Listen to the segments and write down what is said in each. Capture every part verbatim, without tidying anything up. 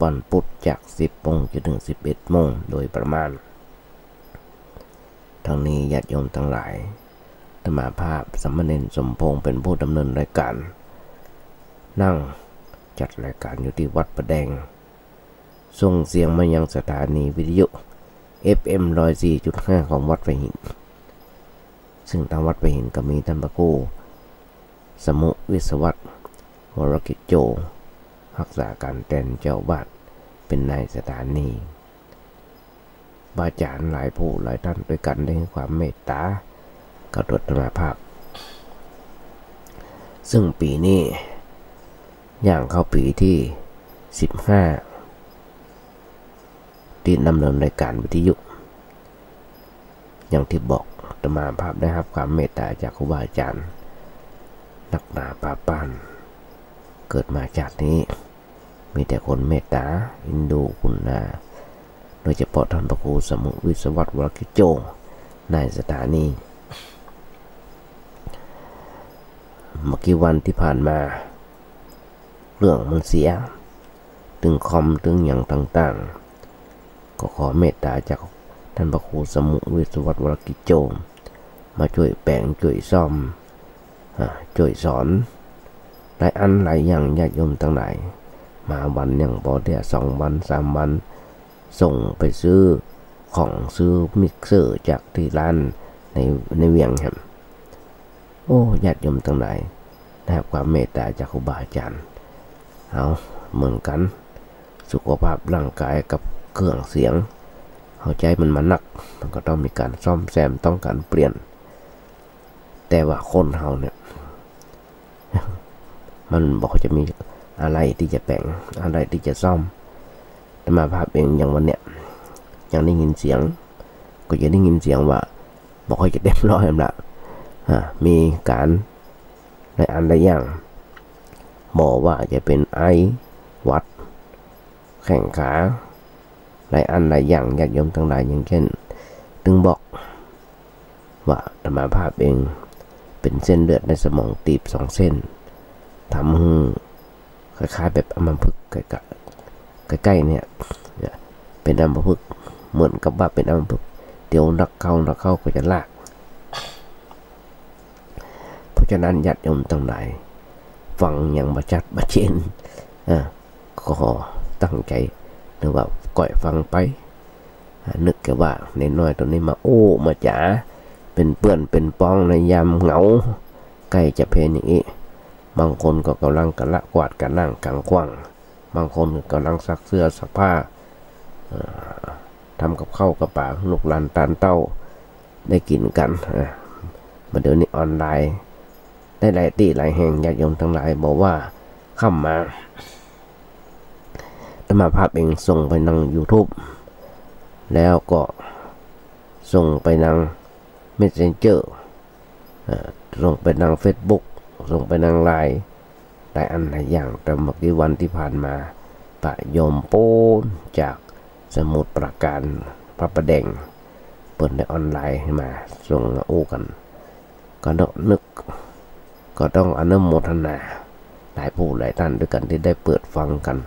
วันพุธจากสิบโมงจนถึงสิบเอ็ดโมงโดยประมาณ ทั้งนี้ญาติโยมตังหลาย อาตมาภาพสามเณรสมพงษ์เป๋นผู้ดำเนินรายก๋าน นั่งจัดรายก๋านอยู่ตี้วัดป่าแดง ส่งเสียงมายังสถานีวิทยุ เอฟเอ็ม ร้อยสี่จุดห้า ของวัดป่าหิน ซึ่งตางวัดป่าหินก็มีต้านพระครูสมุห์ วิศวัตร วรกิจโจ ฮักษาก๋านแตนเจ้าอาวาส เป๋นนายสถานี ครูบาอาจ๋ารย์หลายผู้หลายต้านตวยกั๋นได้หื้อความเมตต๋ากับอาตมาภาพ ซึ่งปี๋นี้ย่างเข้าปี๋ตี้สิบห้า ตี้ดำเนินรายก๋านวิทยุ อย่างตี้บอก อาตมาภาพได้ฮับความเมตต๋าจากครูบาอาจ๋ารย์นักหนาปาป้าน เกิดมาจาตินี้ มีแต่คนเมตต๋าเอ็นดูคุณนา โดยเฉพาะต้านพระครูสมุห์ วิศวัตร วรกิจโจ นายสถานี บ่กี่วันตี้ผ่านมา เครื่องมันเสีย ตึงคอมตึงหยังต่างๆ ก็ขอเมตต๋าจากต้านพระครูสมุห์ วิศวัตร วรกิจโจ มาจ้วยแป๋งจ้วยซ่อม อ่า จ้วยสอน หลายอันหลายอย่าง ญาติโยมตังหลาย มาวันหนึ่งบ่เตื้อ สองวัน สามวัน ส่งไปซื้อของ ซื้อมิกเซอร์จากตี้ร้านใน ในเวียงแหม โอ้ ญาติโยมตังหลาย ได้ฮับความเมตต๋าจากครูบาอาจ๋ารย์ เอา เหมือนกั๋น สุขภาพร่างก๋ายกับเครื่องเสียง เฮาใจ๊มันมานัก มันก็ต้องมีก๋านซ่อมแซม ต้องก๋านเปลี่ยน แต่ว่าคนเฮาเนี่ย มันบ่ค่อยจะมีอะไรตี้จะแป๋ง อะไรตี้จะซ่อม อาตมาภาพเองอย่างวันเนี้ย ยังได้ยินเสียง ก็ยังได้ยินเสียงว่าบ่ค่อยจะเต็มร้อยหั้นละ อ่า มีก๋านหลายอันหลายอย่าง บ่ว่าจะเป๋นไอ หวัด แข้งขา หลายอันหลายอย่าง ญาติโยมตังหลาย อย่างเจ้น ตึงบอก ว่าอาตมาภาพเองเป๋นเส้นเลือดในสมองตีบสองเส้น ทำหื้อคล้ายๆ แบบอัมพฤกษ์ ใก้ๆ เนี่ย เป๋นอัมพฤกษ์ เหมือนกับว่าเป๋นอัมพฤกษ์ เดี๋ยวนักเข้านักเข้าก็จะลาก เพราะฉะนั้นญาติโยมตังหลาย ฟังอย่างบ่ชัดบ่เจน อ่า ก็ตั้งใจ๋ หรือว่าก้อยฟังไป อ่า นึกแก่ว่าน้อยๆ ตั๋วนี้มาอู้มาจ๋า เป๋นเปื้อนเป๋นป๊องในยามเหงา ใก้จะเพลอย่างอี้ บางคนก็ก่ำลังกะละกวาดกะล้างก๋างขว้าง บางคนก็ก่ำลังซักเสื้อซักผ้า เอ่อ ทำกับข้าวกับป๋าหื้อลูกหลานตานเต้าได้กิ๋นกั๋น อ่า บ่าเดี๋ยวนี้ออนไลน์ ได้หลายตี้หลายแห่ง ญาติโยมตังหลาย บ่ว่าเข้ามา อาตมาภาพเองส่งไปหนังยูทูบ แล้วก็ส่งไปหนังเมสเซนเจอร์ เอ่อ ส่งไปหนังเฟซบุ๊ก ส่งไปหนังไลน์ หลายอันหลายอย่าง แต่บ่กี่วันตี้ผ่านมา ปะโยมปู๊นจากสมุทรปราการ พระประแดง เปิ้นได้ออนไลน์มา ส่งมาอู้กั๋น ก็นึก ก็ต้องอนุโมทนา หลายผู้หลายต้านตวยกั๋นตี้ได้เปิดฟังกั๋น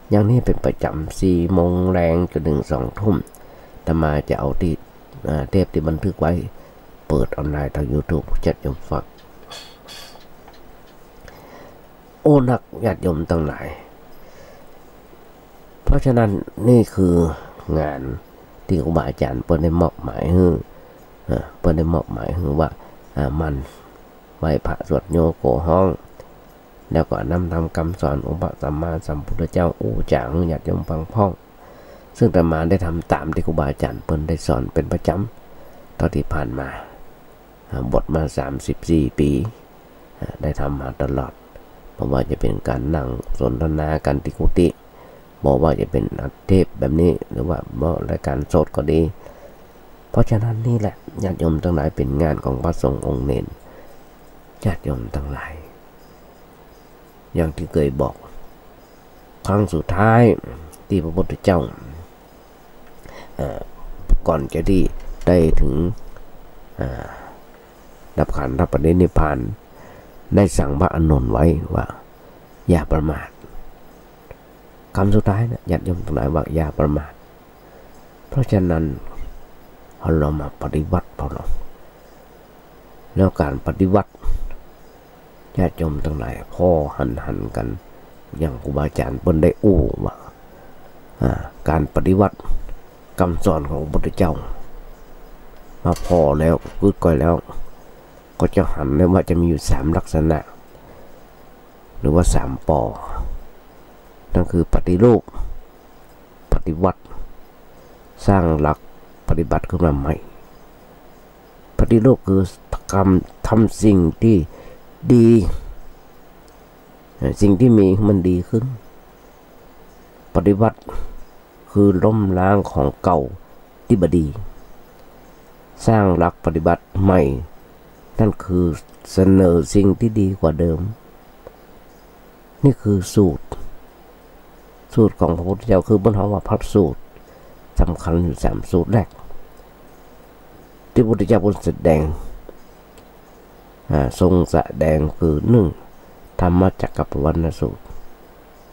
อย่างนี้เป๋นประจ๋ำ สี่โมงแลงจ๋นเถิงสองทุ่ม อาตมาจะเอาตี้ อ่า เทปตี้บันทึกไว้ เปิดออนไลน์ตางยูทูบ ญาติโยมฟัง โอ้ นัก ญาติโยมตังหลาย เพราะฉะนั้นนี่คืองานตี้ครูบาอาจ๋ารย์เปิ้นได้มอบหมายหื้อ เอ่อ เปิ้นได้มอบหมายหื้อว่า อ่า หมั่นไหว้พระสวดโยโกฮ้อง แล้วก็นำธรรมกำสอนองค์พระสัมมาสัมพุทธเจ้าอู้จ๋าหื้อญาติโยมฟังพ่อง ซึ่งอาตมาได้ทำต๋ามตี้ครูบาอาจ๋ารย์เปิ้นได้สอนเป๋นประจ๋ำ เต้าตี้ผ่านมา อ่า บวชมาสามสิบสี่ปี๋ อ่า ได้ทำมาตลอด บ่ว่าจะเป๋นก๋านนั่งสนทนากั๋นตี้กุฏิ บ่ว่าจะเป๋นอัดเทปแบบนี้ หรือว่าบ่รายก๋านสดก็ดี เพราะฉะนั้นนี่แหละ ญาติโยมตังหลาย เป๋นงานของพระสงฆ์องค์เณร ญาติโยมตังหลาย อย่างตี้เกยบอก ครั้งสุดท้ายตี้พระพุทธเจ้า เอ่อ ก่อนจะตี้ได้เถิง เอ่อ ดับขันธปรินิพพาน ได้สั่งพระอานนท์ไว้ว่า อย่าประมาท กำสุดท้ายนะ ญาติโยมตังหลาย ว่าอย่าประมาท เพราะฉะนั้น เฮาลองมาปฏิบัติพอเนาะ แล้วก๋านปฏิบัติ ญาติโยมตังหลาย ผ่อหันๆ กั๋น อย่างครูบาอาจ๋ารย์เปิ้นได้อู้ว่า อ่า ก๋านปฏิบัติ กำสอนของพระพุทธเจ้า มาผ่อแล้ว กึ๊ดก้อยแล้ว ก็จะหันได้ว่าจะมีอยู่สามลักษณะ หรือว่าสาม ป. นั่นคือปฏิรูป ปฏิวัติ สร้างหลักปฏิบัติขึ้นมาใหม่ ปฏิรูปคือทำ ทำสิ่งที่ดี เอ่อ สิ่งที่มีให้มันดีขึ้น ปฏิวัติคือล้มล้างของเก่าที่บ่ดี สร้างหลักปฏิบัติใหม่ นั่นคือเสนอสิ่งที่ดีกว่าเดิม นี่คือสูตร สูตรของพระพุทธเจ้า คือเปิ้นฮ้องว่าพระสูตร สำคัญอยู่สามสูตรแรก ตี้พระพุทธเจ้าเปิ้นแสดง อ่า ทรงแสดงคือ หนึ่ง ธัมมจักกัปปวัตตนสูตร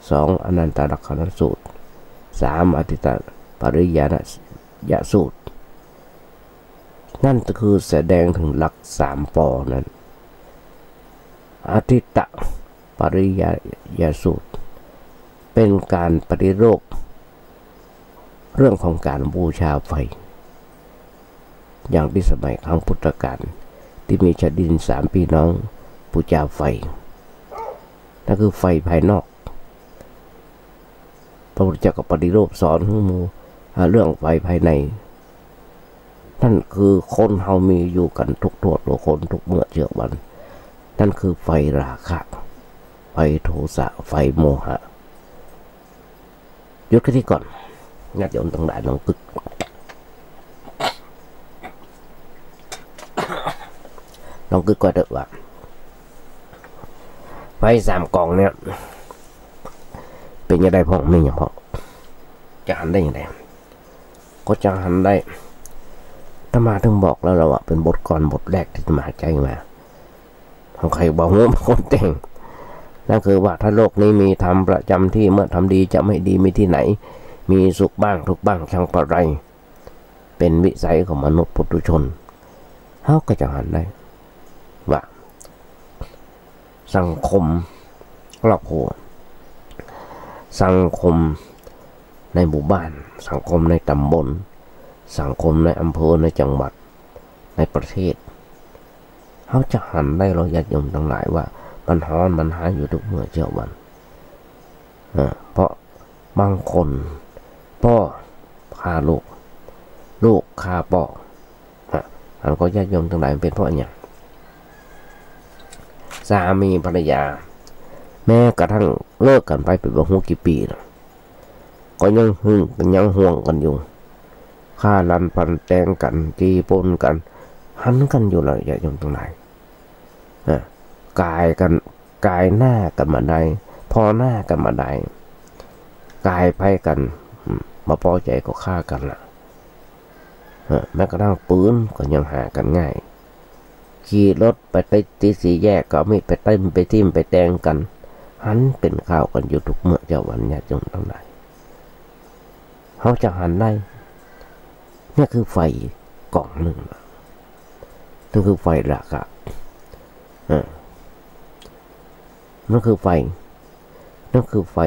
สอง อนันตลักขณสูตร สาม อทิตตปริยายสูตร นั่นคือแสดงถึงหลักสาม ป. นั้น อทิตตปริยายสูตร เป๋นก๋านปฏิรูป เรื่องของก๋านบูชาไฟ อย่างตี้สมัยครั้งพุทธกาล ตี้มีชาวดินสามพี่น้องบูชาไฟ นั่นคือไฟภายนอก พระพุทธเจ้าก็ปฏิรูปสอนหื้อหมู่ อ่า เรื่องไฟภายใน นั่นคือคนเฮามีอยู่กั๋นทุกทั่วตัวคนทุกเมื่อเจื้อวัน นั่นคือไฟราคะ ไฟโทสะ ไฟโมหะ หยุดแค่นี้ก่อน ญาติโยมตังหลาย ลองกึ๊ด ลองกึ๊ดก่อนเต๊อะว่า ไฟสามก๋องเนี่ย เป๋นจะไดพ่อง มีอย่างพ่อง จะหันได้จะได ก็จะหันได้ อาตมาถึงบอกแล้วว่าเป๋นบทกลอนบทแรกตี้อาตมาใจ๊มา ของใผบ่ฮู้ คนแต่ง นั่นคือว่าถ้าโลกนี้มีธรรมประจำที่ เมื่อทำดีจะไม่ดีมีที่ไหน มีสุขบ้างทุกข์บ้างช่างปะไร เป๋นวิสัยของมนุษย์ปุถุชน เฮาก็จะหันได้ ว่า สังคมครอบครัว สังคมในหมู่บ้าน สังคมในตำบล สังคมในอำเภอ ในจังหวัด ในประเทศ เฮาจะหันได้ลอ ญาติโยมตังหลาย ว่ามันฮ้อนมันฮ้ายอยู่ทุกเมื่อเจื้อวัน เออ เพราะบางคน ป้อฆ่าลูก ลูกฆ่าป้อ ฮะ อันก็ญาติโยมตังหลาย มันเป๋นเพราะอะหยัง สามีภรรยา แม้กระทั่งเลิกกั๋นไปเป๋นบ่ฮู้กี่ปี๋แล้ว ก็ยังหึงกั๋น ยังห่วงกั๋นอยู่ ฆ่าลันฟันแตงกั๋น จี้ปล้นกั๋น หันกั๋นอยู่แล้ว ญาติโยมตังหลาย ฮะ ก๋ายกั๋น ก๋ายหน้ากั๋นบ่ได้ ผ่อหน้ากั๋นบ่ได้ ก๋ายไพกั๋น อืม บ่ปอใจ๋ก็ฆ่ากั๋นละ เออ แม้กระทั่งปืนก็ยังหากั๋นง่าย ขี่รถไปติดตี้สี่แยกก็เอามีดไปเต็มไปทิ่มไปแตงกั๋น หันเป๋นข่าวกั๋นอยู่ทุกเมื่อเจื้อวัน ญาติโยมตังหลาย เฮาจะหันได้ เนี่ยคือไฟก๋องนึ่ง นั่นคือไฟราคะ เออ นั่นคือไฟ นั่นคือไฟ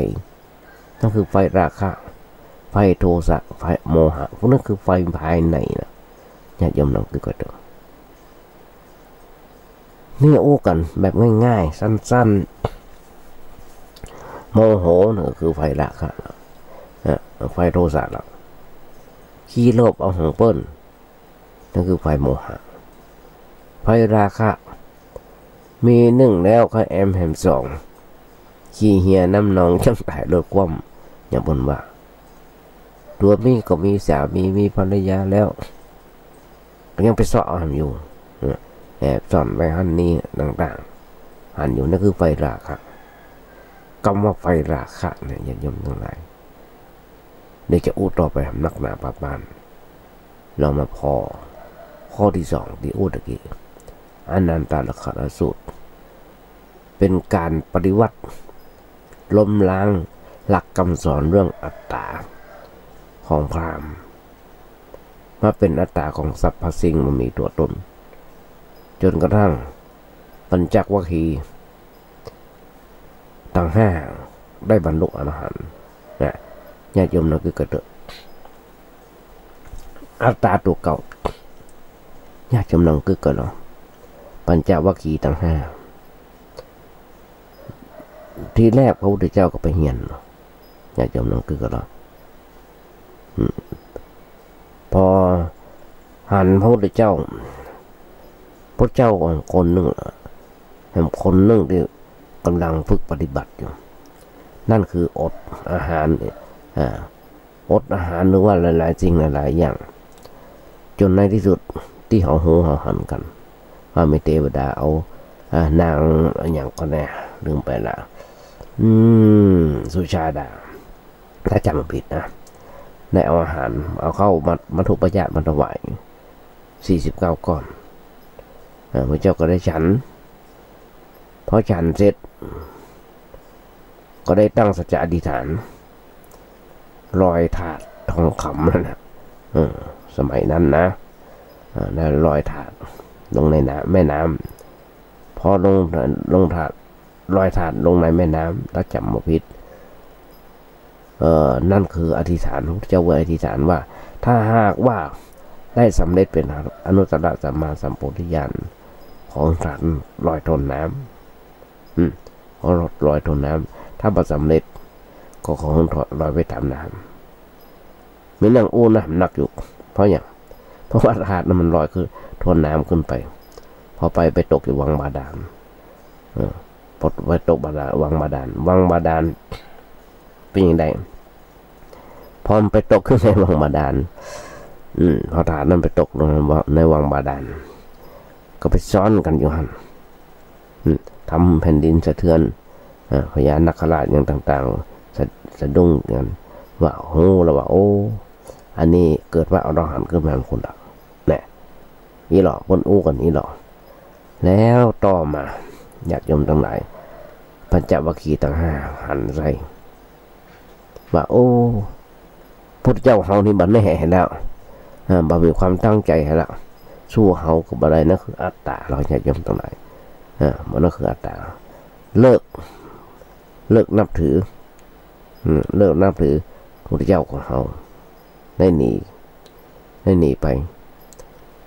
นั่นคือไฟราคะ ไฟโทสะ ไฟโมหะ พวกนั้นคือไฟภายในนะ ญาติโยมลองกึ๊ดก่อนเต๊อะ นี่อู้กั๋นแบบง่ายๆ สั้นๆ โมโหนั่นก็คือไฟราคะละ นะ ไฟโทสะละ ขี้โลภเอาของเปิ้น นั่นคือไฟโมหะ ไฟราคะ มีนึ่งแล้วก็แอมแหมสอง ขี้เหียน้ำนองจ้ำต๋ายรถคว่ำ อย่างเปิ้นว่า ตั๋วมีก็มีสามีมีภรรยาแล้ว ก็ยังไปเซาะเอาแหมอยู่ เออ แอบซ่อนไว้หั้นนี่ต่างๆ หันอยู่ นั่นคือไฟราคะ กำว่าไฟราคะเนี่ย ญาติโยมตังหลาย เดี๋ยวจะอู้ต่อไปนักหนาปาปาน ลองมาผ่อ ข้อตี้สองตี้อู้ตะกี้ อนันตลักขณสูตร เป๋นก๋านปฏิวัติ ล้มล้าง หลักกำสอนเรื่องอัตต๋าของพราหมณ์ มาเป๋นอัตต๋าของสรรพสิ่งบ่มีตั๋วตน จ๋นกระทั่งปัญจวัคคีย์ตังห้าได้บรรลุอรหันต์ นะ ญาติโยมนึกกึ๊ดกั๋นเต๊อะ อัตต๋าตั๋วเก่า ญาติโยมนึกกึ๊ดกั๋นเนาะ ปัญจวัคคีย์ตังห้า ทีแรกพระพุทธเจ้าก็ไปเฮียน ญาติโยมนึกกึ๊ดกั๋นเนาะ อืม ปอหันพระพุทธเจ้า พระเจ้าคนนึ่ง แหมคนนึ่งตี้ก่ำลังฝึกปฏิบัติอยู่ นั่นคืออดอาหาร อ่า อดอาหารหรือว่าหลายๆ สิ่งหลายๆ อย่าง จ๋นในตี้สุดตี้เฮาฮู้เฮาหันกั๋น ว่ามีเตวดาเอา อ่า นางอะหยังก่อแน่ ลืมไปละ อืม สุชาดา ถ้าจ๋ำบ่ผิดนะ ได้เอาอาหาร เอาข้าวมัท มัทธุปายาตมาถวาย สี่สิบเก้าก้อน อ่า พระเจ้าก็ได้ฉัน พอฉันเสร็จ ก็ได้ตั้งสัจจะอธิษฐาน ลอยถาดทองคำนั่นน่ะ เออ สมัยนั้นนะ เออ ได้ลอยถาดลงในน้ำ แม่น้ำ พอลง ลงถาด ลอยถาดลงในแม่น้ำ ถ้าจ๋ำบ่ผิด เอ่อ นั่นคืออธิษฐาน พระพุทธเจ้าอธิษฐานว่า ถ้าหากว่าได้สำเร็จเป๋นอนุตตรสัมมาสัมโพธิญาณ ขอถาดลอยถ้วนน้ำ อืม ขอลอยถ้วนน้ำ ถ้าบ่สำเร็จ ก็ขอลอยไปต๋ามน้ำ มีหนังอู้น้ำหนักอยู่ เพราะหยัง เพราะว่าถาดนั้นมันลอยขึ้น ถ้วนน้ำขึ้นไป พอไป ไปตกอยู่วังบาดาล เออ พอไปตกบาดาล วังบาดาล วังบาดาล เป๋นจั่งใด พอมันไปตกอยู่ในวังบาดาล อืม พอถาดนั้นไปตกลงในวัง ในวังบาดาล ก็ไปซ้อนกั๋นอยู่หั้น อืม ทำแผ่นดินสะเทือน อ่า พญานาคราชอะหยังต่างๆ สะ สะดุ้งกั๋น ว่า ฮู้แล้วว่า โอ้ อันนี้เกิดว่าอรหันต์ขึ้นมาคนละ แน่ อี้หล่อ เปิ้นอู้กั๋นอี้หล่อ แล้วต่อมา ญาติโยมตังหลาย ปัญจวัคคีย์ตังห้าหันใส่ ว่า โอ้ พุทธเจ้าเฮานี่บ่แน่แล้ว อ่า บ่มีความตั้งใจ๋แล้ว สู้เฮาก็บ่ได้ นั่นคืออัตต๋า เฮาญาติโยมตังหลาย อ่า มันนั่นคืออัตต๋า เลิก เลิกนับถือ อืม เลิกนับถือพุทธเจ้าของเฮา ได้หนี ได้หนีไป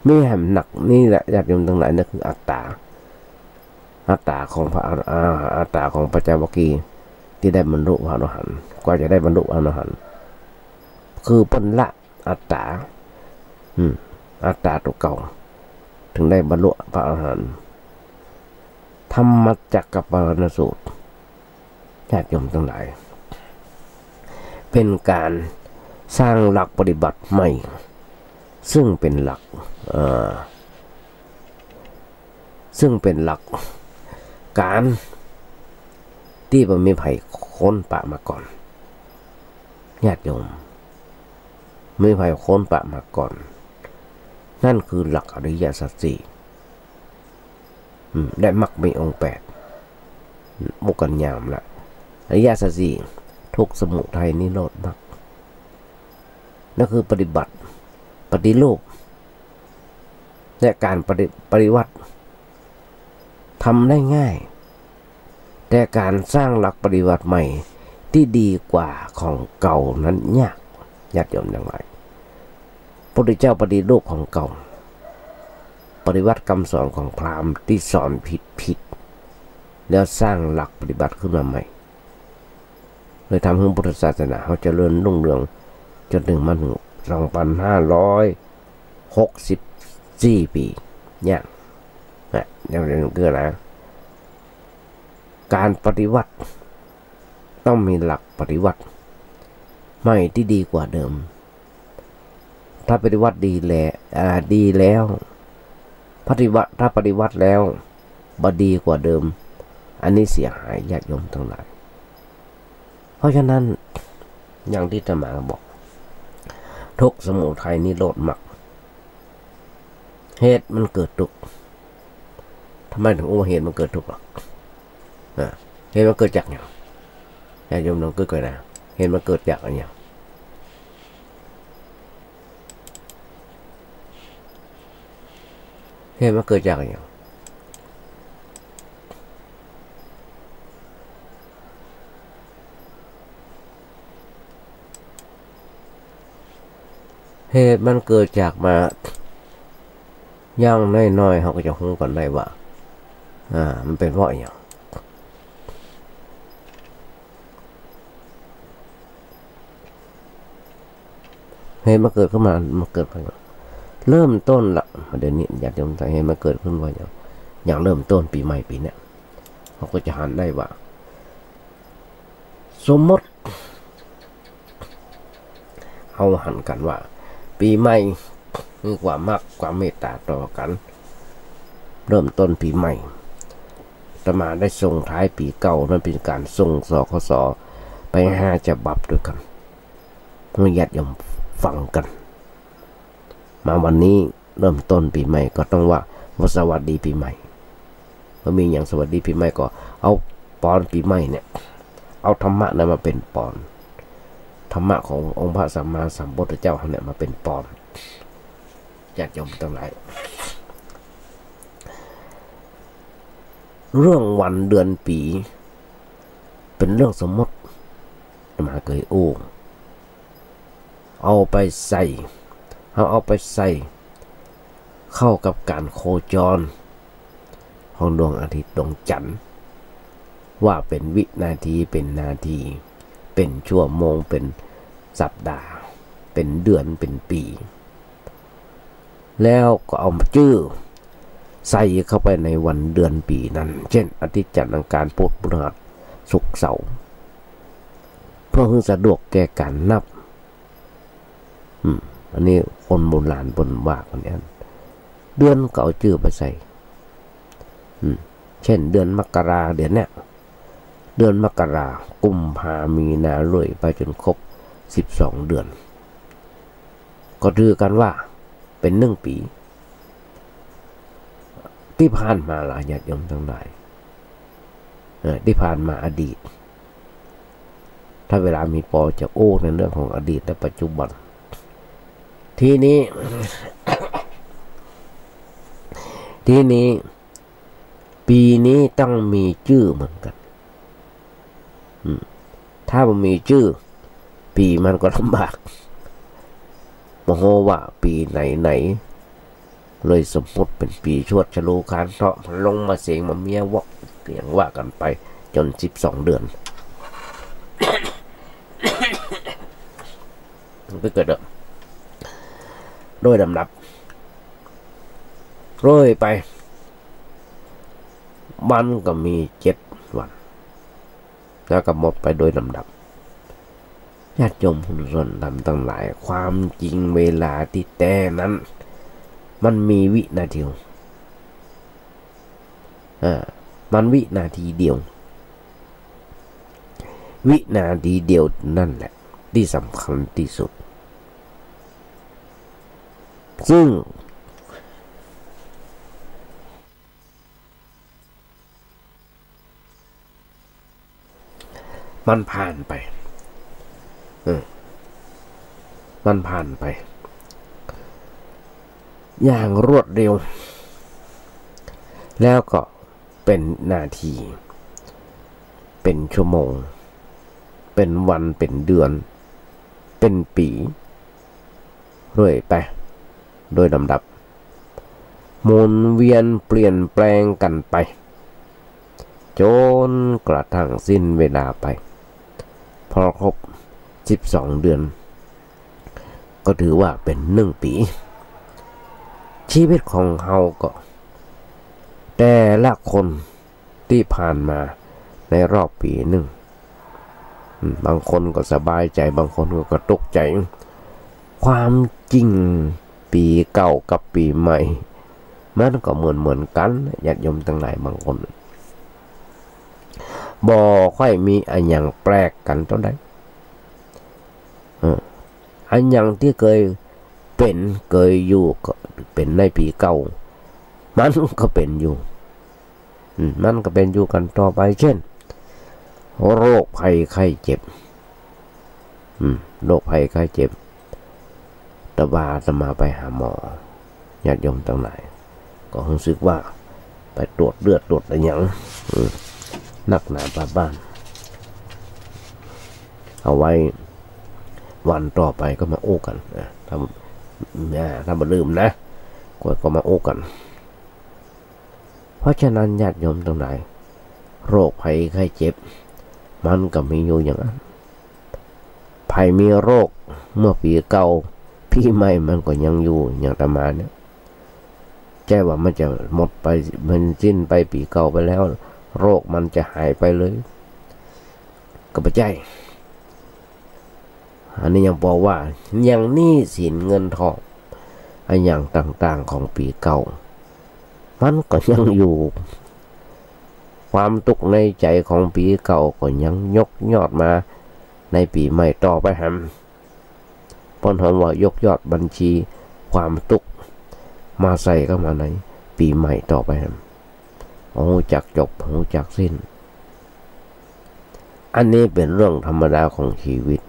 มีแหมหนักนี่แหละ ญาติโยมตังหลาย นั่นคืออัตต๋า อัตต๋าของพระอร อ่า อัตต๋าของปัญจวัคคีย์ตี้ได้บรรลุพระอรหันต์ กว่าจะได้บรรลุพระอรหันต์ คือเปิ้นละอัตต๋า อืม อัตต๋าตั๋วเก่า เถิงได้บรรลุพระอรหันต์ ธรรมจักรกัปปวัตตนสูตร ญาติโยมตังหลาย เป๋นก๋านสร้างหลักปฏิบัติใหม่ ซึ่งเป๋นหลัก เอ่อ ซึ่งเป๋นหลักก๋านตี้บ่มีใผค้นปะมาก่อน ญาติโยม บ่มีใผค้นปะมาก่อน นั่นคือหลักอริยสัจสี่ อืม และมรรคมีองค์แปด อืม อู้กั๋นยาวละ อริยสัจสี่ ทุกข์ สมุทัย นิโรธ มรรค นั่นคือปฏิบัติ ปฏิรูป และก๋านปฏิ ปฏิวัติ ทำได้ง่าย แต่ก๋านสร้างหลักปฏิบัติใหม่ตี้ดีกว่าของเก่านั้นยาก ญาติโยมตังหลาย พุทธเจ้าปฏิรูปของเก่า ปฏิวัติกำสอนของพราหมณ์ตี้สอนผิดๆ แล้วสร้างหลักปฏิบัติขึ้นมาใหม่ เลยทำหื้อพุทธศาสนาเฮาเจริญรุ่งเรืองจ๋นเถิงมาเถิงสองปันห้าร้อยหกสิบสี่ปี๋ เนี่ย นะ ยังเรียนเกื้อนะ ก๋านปฏิวัติต้องมีหลักปฏิวัติใหม่ตี้ดีกว่าเดิม ถ้าปฏิวัติดีแล อ่า ดีแล้ว ปฏิวัติ ถ้าปฏิวัติแล้วบ่ดีกว่าเดิม อันนี้เสียหาย ญาติโยมตังหลาย เพราะฉะนั้น อย่างตี้อาตมาบอก ทุกข์ สมุทัย นิโรธ มรรค เหตุมันเกิดทุกข์ ทำไมเถิงอู้ว่าเหตุมันเกิดทุกข์ล่ะ อ่า เหตุมันเกิดจากหยัง ญาติโยมลองกึ๊ดก่อนนะ เหตุมันเกิดจากอะหยัง เหตุมันเกิดจากอะหยัง เหตุมันเกิดจากมา อย่างน้อยๆ เฮาก็จะฮู้กั๋นได้ว่า อ่า มันเป๋นเพราะอะหยัง เหตุมันเกิดขึ้นมา มันเกิดเพราะหยัง เริ่มต้นละ เดี๋ยวนี้ญาติโยม สาเหตุมันเกิดขึ้นเพราะหยัง อย่างเริ่มต้นปี๋ใหม่ปี๋เนี้ย เฮาก็จะหันได้ว่า สมมติ เฮาหันกั๋นว่า ปี๋ใหม่ มีความฮักความเมตต๋าต่อกั๋น เริ่มต้นปี๋ใหม่ อาตมาได้ส่งท้ายปี๋เก่า นั้นเป๋นก๋านส่ง สคส ไปห้าฉบับตวยกั๋น หื้อญาติโยมฟังกั๋น มาวันนี้ เริ่มต้นปี๋ใหม่ก็ต้องว่า ว่าสวัสดีปี๋ใหม่ บ่มีหยัง สวัสดีปี๋ใหม่ก็เอาปอนปี๋ใหม่เนี่ย เอาธรรมะนั้นมาเป๋นปอน ธรรมะขององค์พระสัมมาสัมพุทธเจ้าเนี่ยมาเป๋นปอน ญาติโยมตังหลาย เรื่องวันเดือนปี๋ เป๋นเรื่องสมมติ อาตมาเกยอู้ เอาไปใส่ เอา เอาไปใส่เข้ากับก๋านโคจรของดวงอาทิตย์ดวงจั๋นทร์ ว่าเป๋นวินาที เป๋นนาที เป๋นชั่วโมง เป๋นสัปดาห์ เป๋นเดือน เป๋นปี๋ แล้วก็เอาจื้อใส่เข้าไปในวันเดือนปี๋นั้น เจ้น อาทิตย์ จันทร์ อังคาร พุธ พฤหัส ศุกร์ เสาร์ เพื่อหื้อสะดวกแก่ก๋านนับ อืม อันนี้คนโบราณเปิ้นว่ากั๋นอย่างนั้น เดือนก็เอาจื้อไปใส่ อืม เจ้น เดือนมกรา เดือนเนี้ย เดือนมกรา กุมภา มีนา เรื่อยไปจ๋นครบสิบสองเดือน ก็ถือกั๋นว่าเป๋นนึ่งปี๋ ตี้ผ่านมาล่ะ ญาติโยมตังหลาย เออ ตี้ผ่านมาอดีต ถ้าเวลามีปอจะอู้ในเรื่องของอดีตและปัจจุบัน ทีนี้ ทีนี้ ปี๋นี้ต้องมีจื้อเหมือนกั๋น อืม ถ้าบ่มีจื้อ ปี๋มันก็ลำบาก บ่ฮู้ว่าปี๋ไหนๆ เลยสมมุติเป๋นปี๋ชวดฉลูคานเทาะ ลงมาเสงมาเมียวอก อย่างว่ากั๋นไป จ๋นสิบสองเดือน มันก็เกิด โดยลำดับ เรื่อยไป มันก็มีเจ็ดวัน แล้วก็หมดไปโดยลำดับ ญาติโยมผู้สนธรรมตังหลาย ความจริงเวลาตี้แต๊นั้น มันมีวินาทีเดียว อ่า มันวินาทีเดียว วินาทีเดียวนั่นแหละตี้สำคัญตี้สุด ซึ่ง มันผ่านไป เออ มันผ่านไป อย่างรวดเร็ว แล้วก็เป๋นนาที เป๋นชั่วโมง เป๋นวัน เป๋นเดือน เป๋นปี๋ เรื่อยไป โดยลำดับ หมุนเวียนเปลี่ยนแปลงกั๋นไป จ๋นกระทั่งสิ้นเวลาไป พอครบสิบสองเดือน ก็ถือว่าเป๋นนึ่งปี๋ ชีวิตของเฮาก็ แต่ละคน ตี้ผ่านมาในรอบปี๋นึ่ง อืม บางคนก็สบายใจ๋ บางคนก็ ก็ตุ๊กใจ๋ ความจริงปี๋เก่ากับปี๋ใหม่ มันก็เหมือนๆ กั๋น ญาติโยมตังหลาย บางคน บ่ค่อยมีอะหยังแปลกกั๋นเต้าใด เออ อะหยังตี้เกยเป๋น เกยอยู่ก็เป๋นในปี๋เก่า มันก็เป๋นอยู่ อืม มันก็เป๋นอยู่กั๋นต่อไป เจ้น โรคภัยไข้เจ็บ อืม โรคภัยไข้เจ็บ ตะวาอาตมาไปหาหมอ ญาติโยมตังหลาย ก็ฮู้สึกว่าไปตรวจเลือดตรวจอะหยัง อืม นักหนาบาบ้าน เอาไว้วันต่อไปก็มาอู้กั๋นนะ ถ้า อ่า ถ้าบ่ลืมนะ ก็ ก็มาอู้กั๋น เพราะฉะนั้นญาติโยมตังหลาย โรคภัยไข้เจ็บ มันก็มีอยู่อย่างนั้น ใผมีโรคเมื่อปี๋เก่า ปี๋ใหม่มันก็ยังอยู่ อย่างอาตมาเนี่ย ใจ้ว่ามันจะหมดไป มันสิ้นไปปี๋เก่าไปแล้ว โรคมันจะหายไปเลย ก็บ่ใจ้ อันนี้ยังปอว่า อย่างหนี้สินเงินทอง อะหยังต่างๆ ของปี๋เก่า มันก็ยังอยู่ ความตุ๊กข์ในใจ๋ของปี๋เก่าก็ยังยกยอดมาในปี๋ใหม่ต่อไปแหม เปิ้นฮ้องว่ายกยอดบัญชีความตุ๊กข์มาใส่เข้ามาในปี๋ใหม่ต่อไปแหม บ่ฮู้จักจบ บ่ฮู้จักสิ้น อันนี้เป๋นเรื่องธรรมดาของชีวิต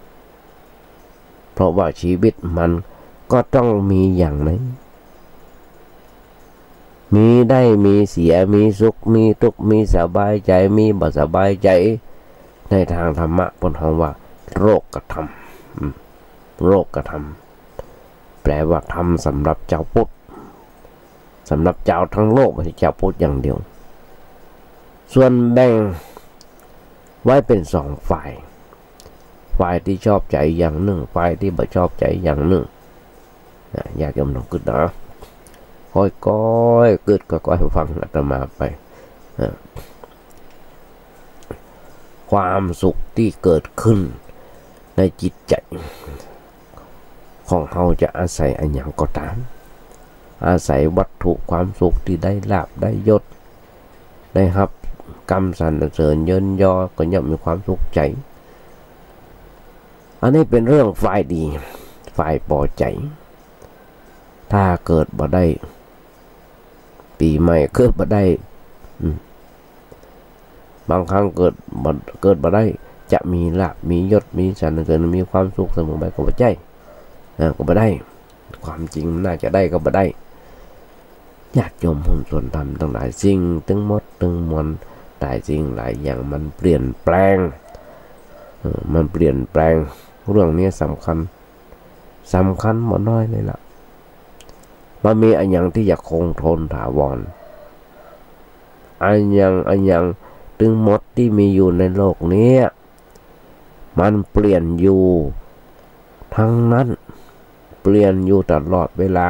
เพราะว่าชีวิตมันก็ต้องมีอย่างนี้ มีได้มีเสีย มีสุข มีตุ๊กข์ มีสบายใจ๋ มีบ่สบายใจ๋ ในตางธรรมะเปิ้นฮ้องว่าโลกธรรม อืม โลกธรรม แปลว่าธรรมสำหรับจาวพุทธ สำหรับจาวทั้งโลก บ่ใจ้จาวพุทธอย่างเดียว ส่วนแบ่งไว้เป๋นสองฝ่าย ฝ่ายตี้ชอบใจ๋อย่างนึ่ง ฝ่ายตี้บ่ชอบใจ๋อย่างนึ่ง นะ ญาติโยมต้องกึ๊ดนะ ค่อยๆ กึ๊ด ค่อยๆ ฟังอาตมาไป นะ ความสุขตี้เกิดขึ้นในจิตใจ๋ของเฮาจะอาศัยอะหยังก็ต๋าม อาศัยวัตถุความสุขตี้ได้ลาภได้ยศ ได้ฮับกำสรรเสริญเยินยอ ก็ย่อมมีความสุขใจ๋ อันนี้เป๋นเรื่องฝ่ายดี ฝ่ายปอใจ๋ ถ้าเกิดบ่ได้ ปี๋ใหม่เกิดบ่ได้ อืม บางครั้งเกิดบ่ เกิดบ่ได้ จะมีลาภ มียศ มีสรรเสริญ มีความสุขเสมอไปก็บ่ใจ้ อ่า ก็บ่ได้ ความจริงน่าจะได้ก็บ่ได้ ญาติโยมผู้สนธรรมตังหลาย สิ่งตึงหมดตึงมวล หลายสิ่งหลายอย่างมันเปลี่ยนแปลง เออ มันเปลี่ยนแปลง เรื่องนี้สำคัญ สำคัญบ่น้อยเลยล่ะ บ่มีอะหยังตี้จะคงทนถาวร อะหยัง อะหยังตึงหมดตี้มีอยู่ในโลกเนี้ย มันเปลี่ยนอยู่ตังนั้น เปลี่ยนอยู่ตลอดเวลา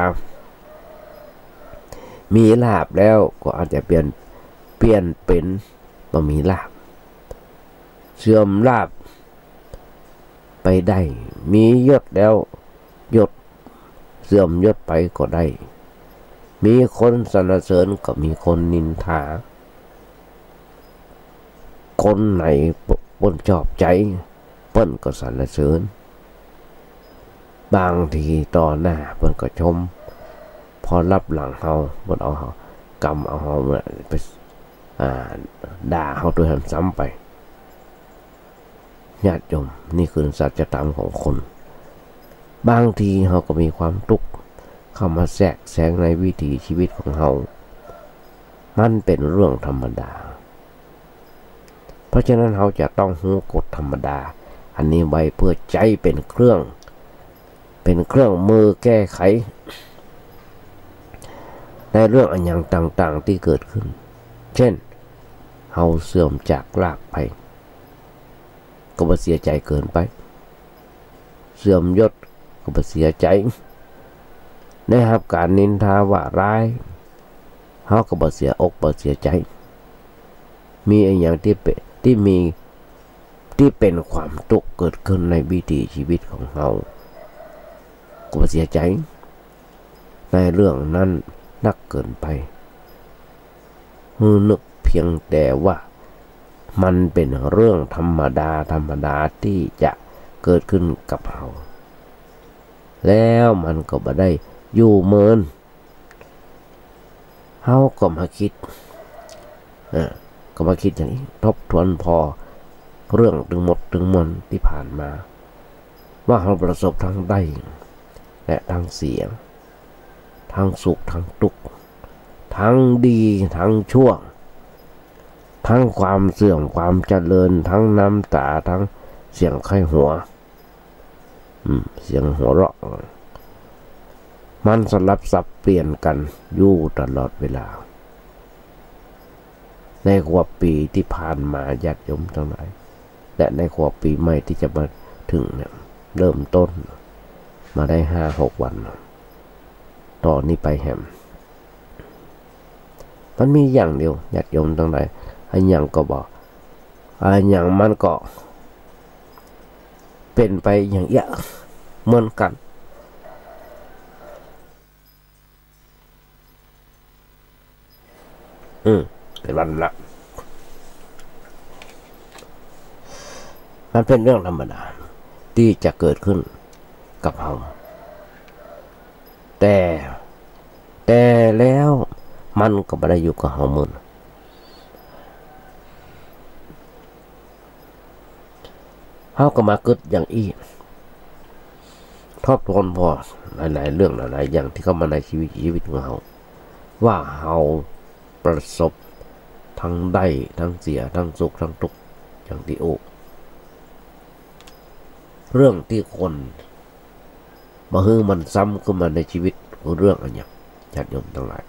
มีลาภแล้วก็อาจจะเปลี่ยน เปลี่ยนเป๋นบ่มีลาภ เสื่อมลาภไปได้ มียศแล้วยศเสื่อมยศไปก็ได้ มีคนสรรเสริญก็มีคนนินทา คนไหนเปิ้นชอบใจ๋ เปิ้นก็สรรเสริญ บางทีต่อหน้าเปิ้นก็ชม พอลับหลังเฮา เปิ้นเอากำเอาเฮาไป อ่า ด่าเฮาตวยหั้นซ้ำไป ญาติโยม นี่คือสัจธรรมของคน บางทีเฮาก็มีความตุ๊กข์เข้ามาแทรกแซงในวิถีชีวิตของเฮา มันเป๋นเรื่องธรรมดา เพราะฉะนั้นเฮาจะต้องฮู้กฎธรรมดาอันนี้ไว้เปื้อใจ๊เป๋นเครื่อง เป๋นเครื่องมือแก้ไข ในเรื่องอะหยังต่างๆ ตี้เกิดขึ้น เช่น เฮาเสื่อมจากลาภไป ก็บ่เสียใจ๋เกินไป เสื่อมยศก็บ่เสียใจ๋ ได้ฮับก๋านนินทาว่าร้าย เฮาก็บ่เสียอกบ่เสียใจ๋ มีอะหยังตี้เป๋น ตี้มี ตี้เป๋นความตุ๊กข์เกิดขึ้นในวิถีชีวิตของเฮา ก็บ่เสียใจ๋ในเรื่องนั้นนักเกินไป หื้อนึกเพียงแต่ว่ามันเป๋นเรื่องธรรมดา ธรรมดาตี้จะเกิดขึ้นกับเฮา แล้วมันก็บ่ได้อยู่เมิน เฮาก็มาคิด เออ ก็มาคิดอย่างนี้ ทบทวนผ่อ เรื่องตึงหมดตึงมวลตี้ผ่านมา ว่าเฮาประสบตึงได้และตึงเสีย ตึงสุขตึงตุ๊กข์ ตึงดีตึงชั่ว ตึงความเสื่อมความเจริญ ตึงน้ำต๋า ตึงเสียงไข้หัว อืม เสียงหัวเราะ มันสลับสับเปลี่ยนกั๋นอยู่ตลอดเวลา ในฮวบปี๋ตี้ผ่านมา ญาติโยมตังหลาย และในฮวบปี๋ใหม่ตี้จะมาเถิงเนี่ย เริ่มต้นมาได้ห้าหกวัน ต่อนี้ไปแหม มันมีอย่างเดียว ญาติโยมตังหลาย อะหยังก็บ่ อะหยังมันก็เป๋นไปอย่างเอี้ยเหมือนกั๋น อืม เป๋นวันละ มันเป๋นเรื่องธรรมดาตี้จะเกิดขึ้นกับเฮา แต่ แต่แล้วมันก็บ่ได้อยู่กับเฮาเมิน เฮาก็มากึ๊ดอย่างอี้ ทบทวนผ่อหลายๆ เรื่องหลายๆ อย่างตี้เข้ามาในชีวิต ชีวิตของเฮา ว่าเฮาประสบตึงได้ตึงเสีย ตึงสุขตึงตุ๊กข์ อย่างตี้อู้ เรื่องตี้ควรบ่หื้อมันซ้ำขึ้นมาในชีวิตคือเรื่องอะหยัง ญาติโยมตังหลาย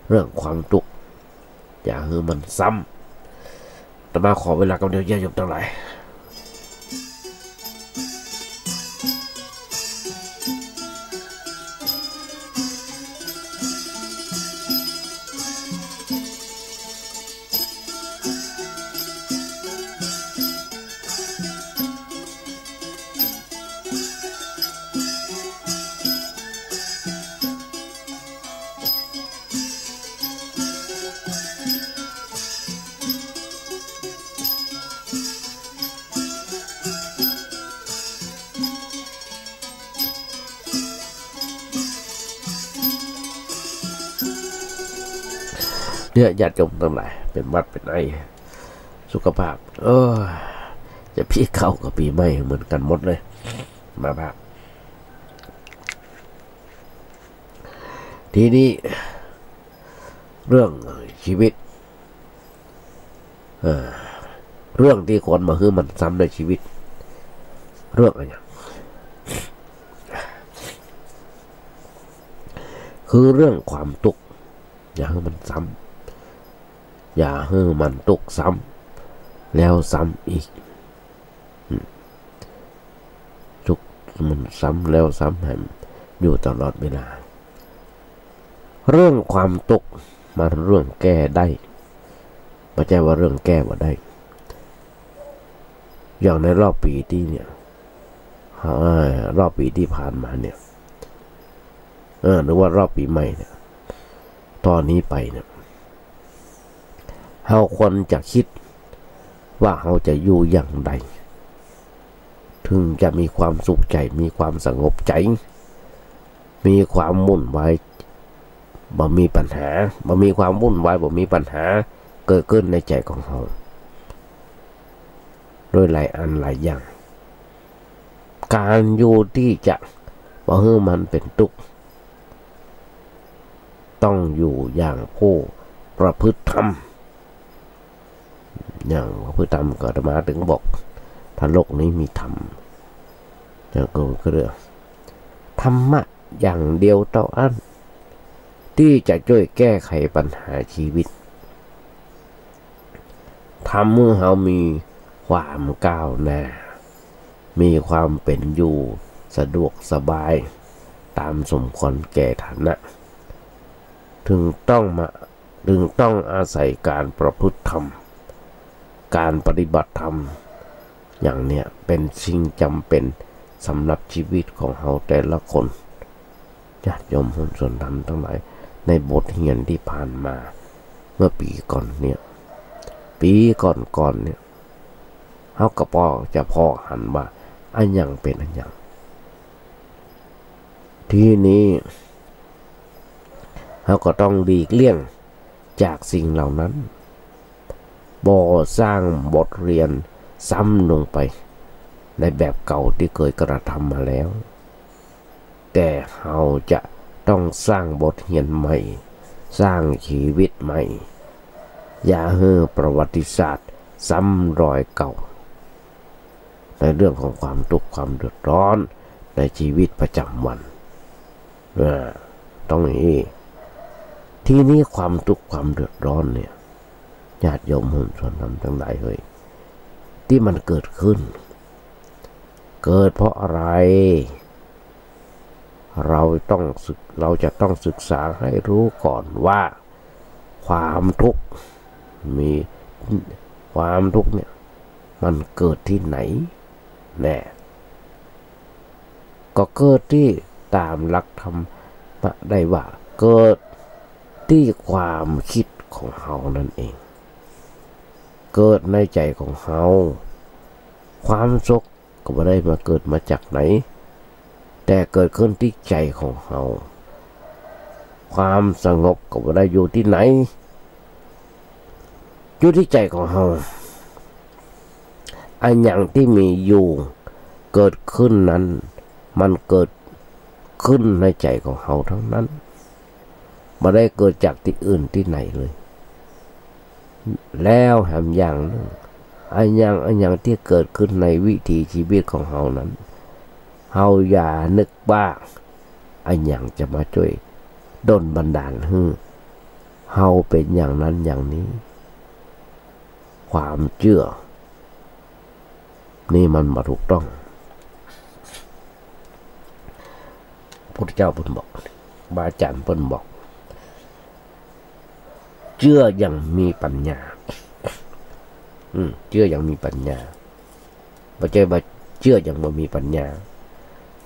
เรื่องความตุ๊กข์ อย่าหื้อมันซ้ำ อาตมาขอเวลากำเดียว ญาติโยมตังหลาย เนี่ย ญาติโยมตังหลาย เป๋นหวัดเป๋นไอ สุขภาพ เออ จะปี๋เก่ากับปี๋ใหม่เหมือนกั๋นหมดเลย มาภาพ ทีนี้ เรื่องชีวิต เออ เรื่องตี้ควรบ่หื้อมันซ้ำในชีวิต เรื่องอะหยัง คือเรื่องความตุ๊กข์ อย่าหื้อมันซ้ำ อย่าหื้อมันตุ๊กข์ซ้ำแล้วซ้ำอีก อืม ตุ๊กข์มันซ้ำแล้วซ้ำแหมอยู่ตลอดเวลา เรื่องความตุ๊กข์มันเรื่องแก้ได้ บ่ใจ้ว่าเรื่องแก้บ่ได้ อย่างในรอบปี๋ตี้เนี่ย เอ่อ รอบปี๋ตี้ผ่านมาเนี่ย เออ หรือว่ารอบปี๋ใหม่เนี่ย ต่อนี้ไปเนี่ย เฮาควรจะกึ๊ดว่าเฮาจะอยู่อย่างใด เถิงจะมีความสุขใจ๋ มีความสงบใจ๋ มีความวุ่นวาย บ่มีปัญหา บ่มีความวุ่นวาย บ่มีปัญหาเกิดขึ้นในใจ๋ของเฮา โดยหลายอันหลายอย่าง ก๋านอยู่ตี้จะบ่หื้อมันเป๋นตุ๊กข์ ต้องอยู่อย่างผู้ประพฤติธรรม อย่างประพฤติธรรม ก็อาตมาเถิงบอก ถ้าโลกนี้มีธรรม แล้วก็ ก็เรียกธรรมะอย่างเดียวเต้าอั้น ตี้จะจ้วยแก้ไขปัญหาชีวิต ทำหื้อเฮามีความก้าวหน้า มีความเป๋นอยู่สะดวกสบาย ต๋ามสมควรแก่ฐานะ เถิงต้องมา เถิงต้องอาศัยก๋านประพฤติธรรม ก๋านปฏิบัติธรรม อย่างเนี้ยเป๋นสิ่งจ๋ำเป๋นสำหรับชีวิตของเฮาแต่ละคน ญาติโยมหุ้นส่วนธรรมตังหลาย ในบทเฮียนตี้ผ่านมา เมื่อปี๋ก่อนเนี่ย ปี๋ก่อนๆ เนี่ย เฮาก็ปอจะปอหันว่าอะหยังเป๋นอะหยัง ทีนี้ เฮาก็ต้องหลีกเลี่ยงจากสิ่งเหล่านั้น บ่สร้างบทเรียน ซ้ำลงไปในแบบเก่าตี้เกยกระทำมาแล้ว แต่เฮาจะต้องสร้างบทเฮียนใหม่ สร้างชีวิตใหม่ อย่าหื้อประวัติศาสตร์ซ้ำรอยเก่า ในเรื่องของความทุกข์ความเดือดร้อนในชีวิตประจำวัน อ่า ต้องอย่างนี้ ทีนี้ความทุกข์ความเดือดร้อนเนี่ย ญาติโยมโฮมชนธรรมตังหลายเฮย ตี้มันเกิดขึ้น เกิดเพราะอะไร เราต้องศึก- เราจะต้องศึกษาให้รู้ก่อนว่า ความทุกข์มี- ความทุกข์เนี่ย มันเกิดตี้ไหนแน่ ก็เกิดตี้ต๋ามหลักธรรมะได้ว่า เกิดตี้ความกึ๊ดของเฮานั่นเอง เกิดในใจ๋ของเฮา ความสุขก็บ่ได้มาเกิดมาจากไหน แต่เกิดขึ้นตี้ใจ๋ของเฮา ความสงบก็บ่ได้อยู่ตี้ไหน อยู่ตี้ใจ๋ของเฮา อะหยังตี้มีอยู่เกิดขึ้นนั้น มันเกิดขึ้นในใจ๋ของเฮาทั้งนั้น บ่ได้เกิดจากตี้อื่นตี้ไหนเลย แล้วแหมอย่างนึ่ง อะหยังอะหยังตี้เกิดขึ้นในวิถีชีวิตของเฮานั้น เฮาอย่านึกว่าอะหยังจะมาจ้วยดลบันดาลหื้อเฮาเป๋นอย่างนั้นอย่างนี้ ความเจื้อ นี่มันบ่ถูกต้อง พุทธเจ้าเปิ้นบอก ครูบาอาจ๋ารย์เปิ้นบอก เจื้ออย่างมีปัญญา อืม เจื้ออย่างมีปัญญา บ่ใจ้ว่าเจื้ออย่างบ่มีปัญญา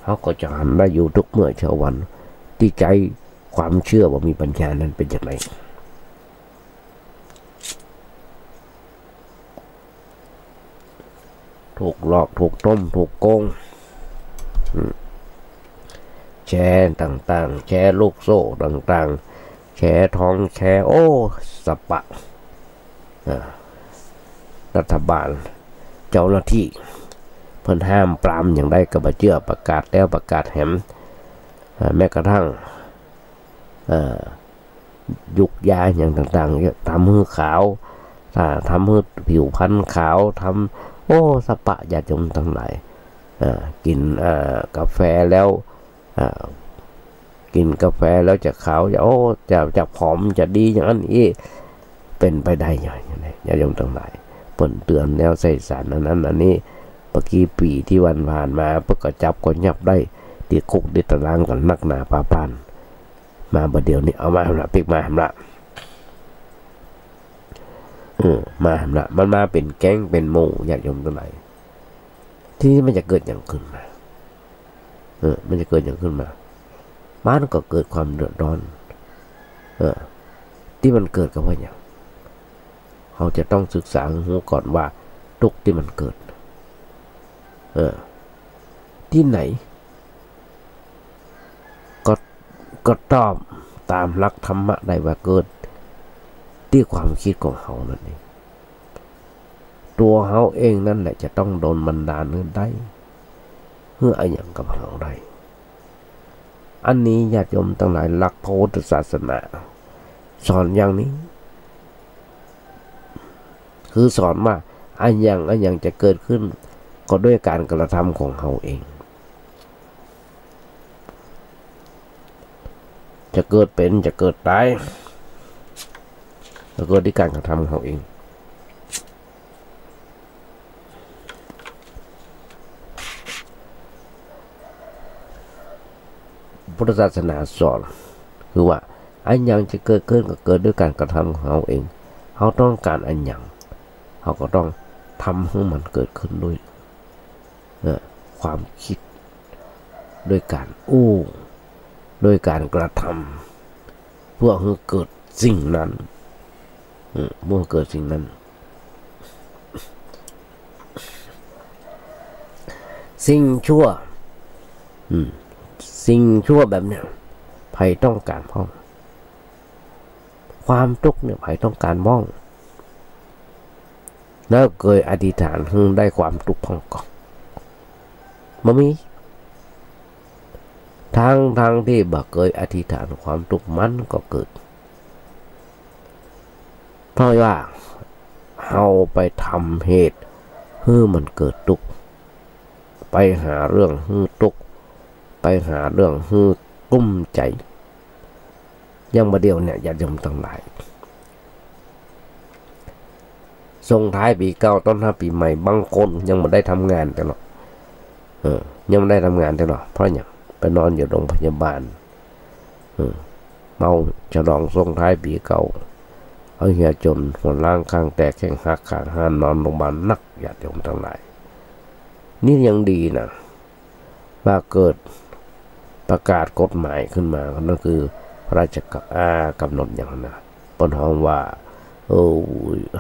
เฮาก็จะหันได้อยู่กู้เมื่อกู้วัน ตี้ใจ๊ความเจื้อบ่มีปัญญานั้นเป๋นจาใด ถูกหลอก ถูกต้ม ถูกโกง อืม แชร์ต่างๆ แชร์ลูกโซ่ต่างๆ แชร์ทอง แชร์ โอ้ สะปะ อ่า รัฐบาล เจ้าหน้าตี้ เปิ้นห้ามปรามอย่างใดก็บ่เจื้อ ประกาศแล้วประกาศแหม อ่า แม้กระทั่ง อ่า ยุกยาอย่างต่างๆ เนี่ย ทำหื้อขาว อ่า ทำหื้อผิวพรรณขาว ทำ โอ้ สะปะ ญาติโยมตังหลาย อ่า กิ๋น อ่า กาแฟแล้ว อ่า กิ๋นกาแฟแล้วจะขาว จะ โอ้ จะ จะผอม จะดีอย่างนั้นอี้ เป๋นไปได้ยังไง ญาติโยมตังหลาย เปิ้นเตื๋อนแล้ว ไส้สารอันนั้นอันนี้ บ่กี่ปี๋ตี้ผ่านๆ มา เปิ้นก็จับก็ยับได้ ติดคุกติดตารางกั๋นนักหนาปาปาน มาบ่าเดี่ยวนี้ เอามาแหมละ ปิ๊กมาแหมละ เออ มาแหมละ มันมาเป๋นแก๊งเป๋นหมู่ ญาติโยมตังหลาย ทีนี้มันจะเกิดหยังขึ้นมา เออ มันจะเกิดหยังขึ้นมา มันก็เกิดความเดือดร้อน เออ ตี้มันเกิดก็เพราะหยัง เฮาจะต้องศึกษาหื้อฮู้ก่อนว่าทุกข์ตี้มันเกิด เออ ตี้ไหน ก็ ก็ตอบต๋ามหลักธรรมะได้ว่าเกิดตี้ความกึ๊ดของเฮานั่นเอง ตั๋วเฮาเองนั่นแหละจะต้องดลบันดาลหื้อได้ หื้ออะหยังกับเฮาได้ อันนี้ญาติโยมตังหลาย หลักพระพุทธศาสนาสอนอย่างนี้ คือสอนว่าอะหยังอะหยังจะเกิดขึ้น ก็ด้วยก๋านกระทำของเฮาเอง จะเกิดเป๋น จะเกิดต๋าย ก็เกิดด้วยก๋านกระทำของเฮาเอง พุทธศาสนาสอน คือว่าอะหยังจะเกิดขึ้นก็เกิดด้วยก๋านกระทำของเฮาเอง เฮาต้องก๋านอะหยัง เฮาก็ต้องทำหื้อมันเกิดขึ้นด้วย เอ่อ ความกึ๊ด ด้วยก๋านอู้ ด้วยก๋านกระทำ เพื่อหื้อเกิดสิ่งนั้น อืม เมื่อเกิดสิ่งนั้น สิ่งชั่ว อืม สิ่งชั่วแบบเนี้ย ใผต้องก๋านพ่อง ความทุกข์เนี่ย ใผต้องก๋านพ่อง แล้วเกยอธิษฐานหื้อได้ความตุ๊กข์พ่องก่อ บ่มี ทั้งๆ ตี้บ่เกยอธิษฐานความตุ๊กข์มันก็เกิด เพราะว่าเฮาไปทำเหตุหื้อมันเกิดตุ๊กข์ ไปหาเรื่องหื้อตุ๊กข์ ไปหาเรื่องหื้อกุ้มใจ๋ อย่างบ่าเดี่ยวเนี่ย ญาติโยมตังหลาย ส่งท้ายปี๋เก่า ต้อนฮับปี๋ใหม่ บางคนยังบ่ได้ทำงานเตื้อเนาะ เออ ยังบ่ได้ทำงานเตื้อเนาะ เพราะหยัง ไปนอนอยู่โรงพยาบาล เออ เมาฉลองส่งท้ายปี๋เก่า เอาเหียจ๋น หัวล้าง ข้างแตก แข้งหัก ขาหัก นอนโรงพยาบาลหนัก ญาติโยมตังหลาย นี่ยังดีนะ ว่าเกิดประกาศกฎหมายขึ้นมา นั่นคือพระราชกำ- อ่า กำหนดอย่างนั้นนะ เปิ้นฮ้องว่า เออ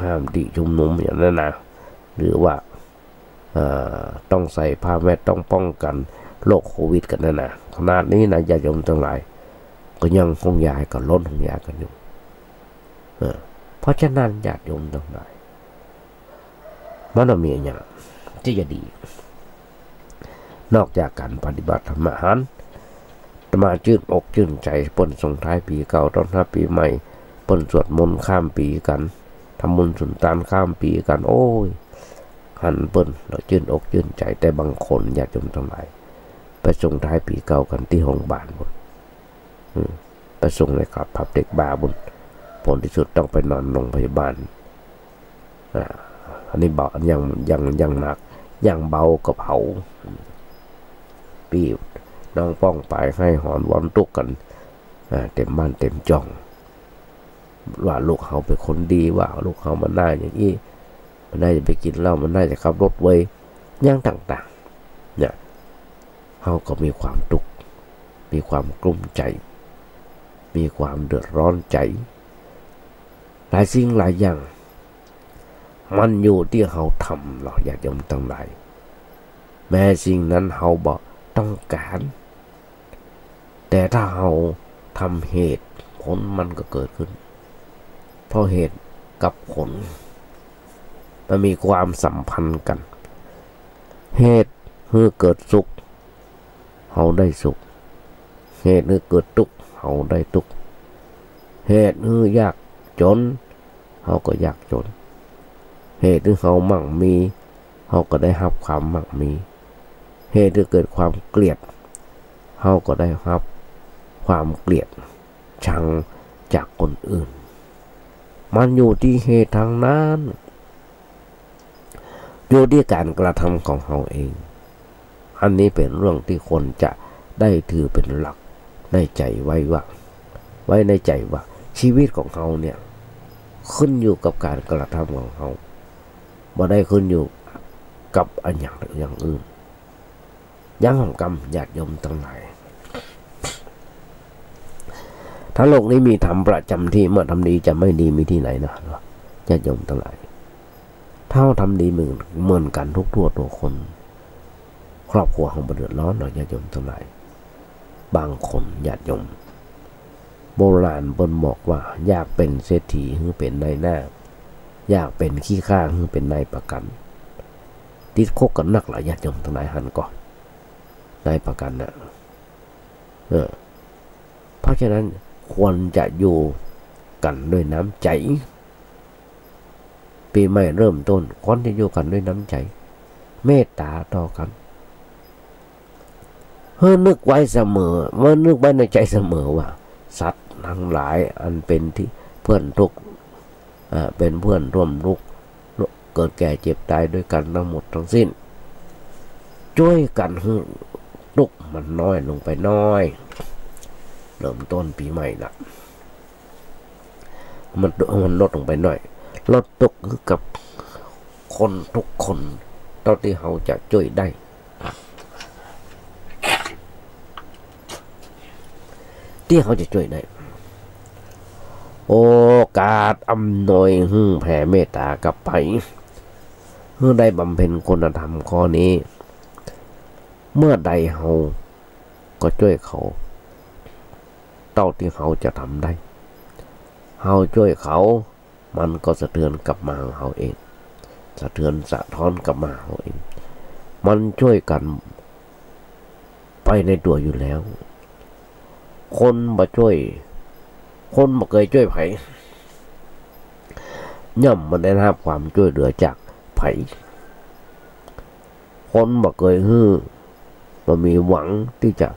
ห้ามตี้ชุมนุมอย่างนั้นนะ หรือว่า อ่า ต้องใส่ผ้าแมส ต้องป้องกันโรคโควิดกั๋นนั่นนะ ขนาดนี้นะ ญาติโยมตังหลาย ก็ยังฮ้องยากั๋น ลดฮ้องยากั๋นอยู่ เออ เพราะฉะนั้น ญาติโยมตังหลาย มันบ่มีอะหยังตี้จะดี นอกจากก๋านปฏิบัติธรรมหัน อาตมาจื้นอกจื้นใจ๋ เปิ้นส่งท้ายปี๋เก่า ต้อนฮับปี๋ใหม่ เปิ้นสวดมนต์ข้ามปี๋กั๋น ทำบุญสุนตานข้ามปี๋กั๋น โอ้ย หันเปิ้นแล้วจื้นอกจื้นใจ๋ แต่บางคน ญาติโยมตังหลาย ไปส่งท้ายปี๋เก่ากั๋นตี้โฮงบาลปู๊น อืม ไปส่งในครับ ผับเด็กบ้าปู๊น ผลตี้สุดต้องไปนอนโรงพยาบาล อ่า อันนี้เบา อย่าง อย่าง อย่างหนัก อย่างเบาก็เผา ปี้น้องป้องปายไห้หอนวอนตุ๊กข์กั๋น อ่า เต็มบ้านเต็มจ่อง ว่าลูกเฮาเป๋นคนดี ว่าลูกเฮาบ่น่าอย่างอี้ บ่น่าจะไปกิ๋นเหล้า บ่น่าจะขับรถเวย อย่างต่างๆ เนี่ย เฮาก็มีความตุ๊กข์ มีความกลุ้มใจ๋ มีความเดือดร้อนใจ๋ หลายสิ่งหลายอย่าง มันอยู่ตี้เฮาทำเนาะ ญาติโยมตังหลาย แม้สิ่งนั้นเฮาบ่ต้องก๋าน แต่ถ้าเฮาทำเหตุ ผลมันก็เกิดขึ้น เพราะเหตุกับผล มันมีความสัมพันธ์กั๋น เหตุหื้อเกิดสุข เฮาได้สุข เหตุหื้อเกิดตุ๊กข์ เฮาได้ตุ๊กข์ เหตุหื้อยากจ๋น เฮาก็ยากจ๋น เหตุหื้อเฮามั่งมี เฮาก็ได้ฮับความมั่งมี เหตุหื้อเกิดความเกลียด เฮาก็ได้ฮับความเกลียดชังจากคนอื่น มันอยู่ตี้เหตุตังนั้น อยู่ตี้ก๋านกระทำของเฮาเอง อันนี้เป๋นเรื่องตี้ควรจะได้ถือเป๋นหลักในใจ๋ไว้ว่า ไว้ในใจ๋ว่า ชีวิตของเฮาเนี่ย ขึ้นอยู่กับก๋านกระทำของเฮา บ่ได้ขึ้นอยู่กับอะหยัง อย่างอื่น ยังหนกำ ญาติโยมตังหลาย ถ้าโลกนี้มีธรรมประจ๋ำตี้ เมื่อทำดีจะไม่ดีมีตี้ไหนนะ ญาติโยมตังหลาย ถ้าเฮาทำดีเหมือน เหมือนกั๋นทุกทั่วตัวคน ครอบครัวเฮาบ่เดือดร้อนเนาะ ญาติโยมตังหลาย บางคน ญาติโยม โบราณเปิ้นบอกว่า อยากเป๋นเศรษฐีหื้อเป๋นนายหน้า อยากเป๋นขี้ข้าหื้อเป๋นนายประกัน ติดคุกกั๋นนักละ ญาติโยมตังหลาย หันก่อ นายประกันน่ะ เออ เพราะฉะนั้นควรจะอยู่กั๋นด้วยน้ำใจ๋ ปี๋ใหม่เริ่มต้น ควรจะอยู่กั๋นด้วยน้ำใจ๋ เมตต๋าต่อกั๋น หื้อนึกไว้เสมอ หื้อนึกไว้ในใจ๋เสมอว่า สัตว์ตังหลายอันเป๋นตี้เปื้อนตุ๊กข์ อ่า เป๋นเปื้อนร่วมตุ๊กข์ เกิดแก่เจ็บต๋ายด้วยกั๋นตังหมดตังสิ้น จ้วยกั๋นหื้อตุ๊กข์มันน้อยลงไปหน้อย เริ่มต้นปี๋ใหม่ละ มัน มันลดลงไปหน้อย ลดตุ๊กข์หื้อกับคนทุกคน เต้าตี้เฮาจะจ้วยได้ ตี้เฮาจะจ้วยได้ โอกาสอำนวยหื้อแผ่เมตต๋ากับใผ หื้อได้บำเพ็ญคุณธรรมข้อนี้ เมื่อใดเฮาก็จ้วยเขา เต้าตี้เฮาจะทำได้ เฮาจ้วยเขา มันก็สะเทือนกลับมาหาเฮาเอง สะเทือนสะท้อนกลับมาเฮาเอง มันจ้วยกั๋นไปในตั๋วอยู่แล้ว คนบ่จ้วย คนบ่เกยจ้วยใผ ย่อมบ่ได้ฮับความจ้วยเหลือจากใผ คนบ่เกยหื้อ บ่มีหวังตี้จะ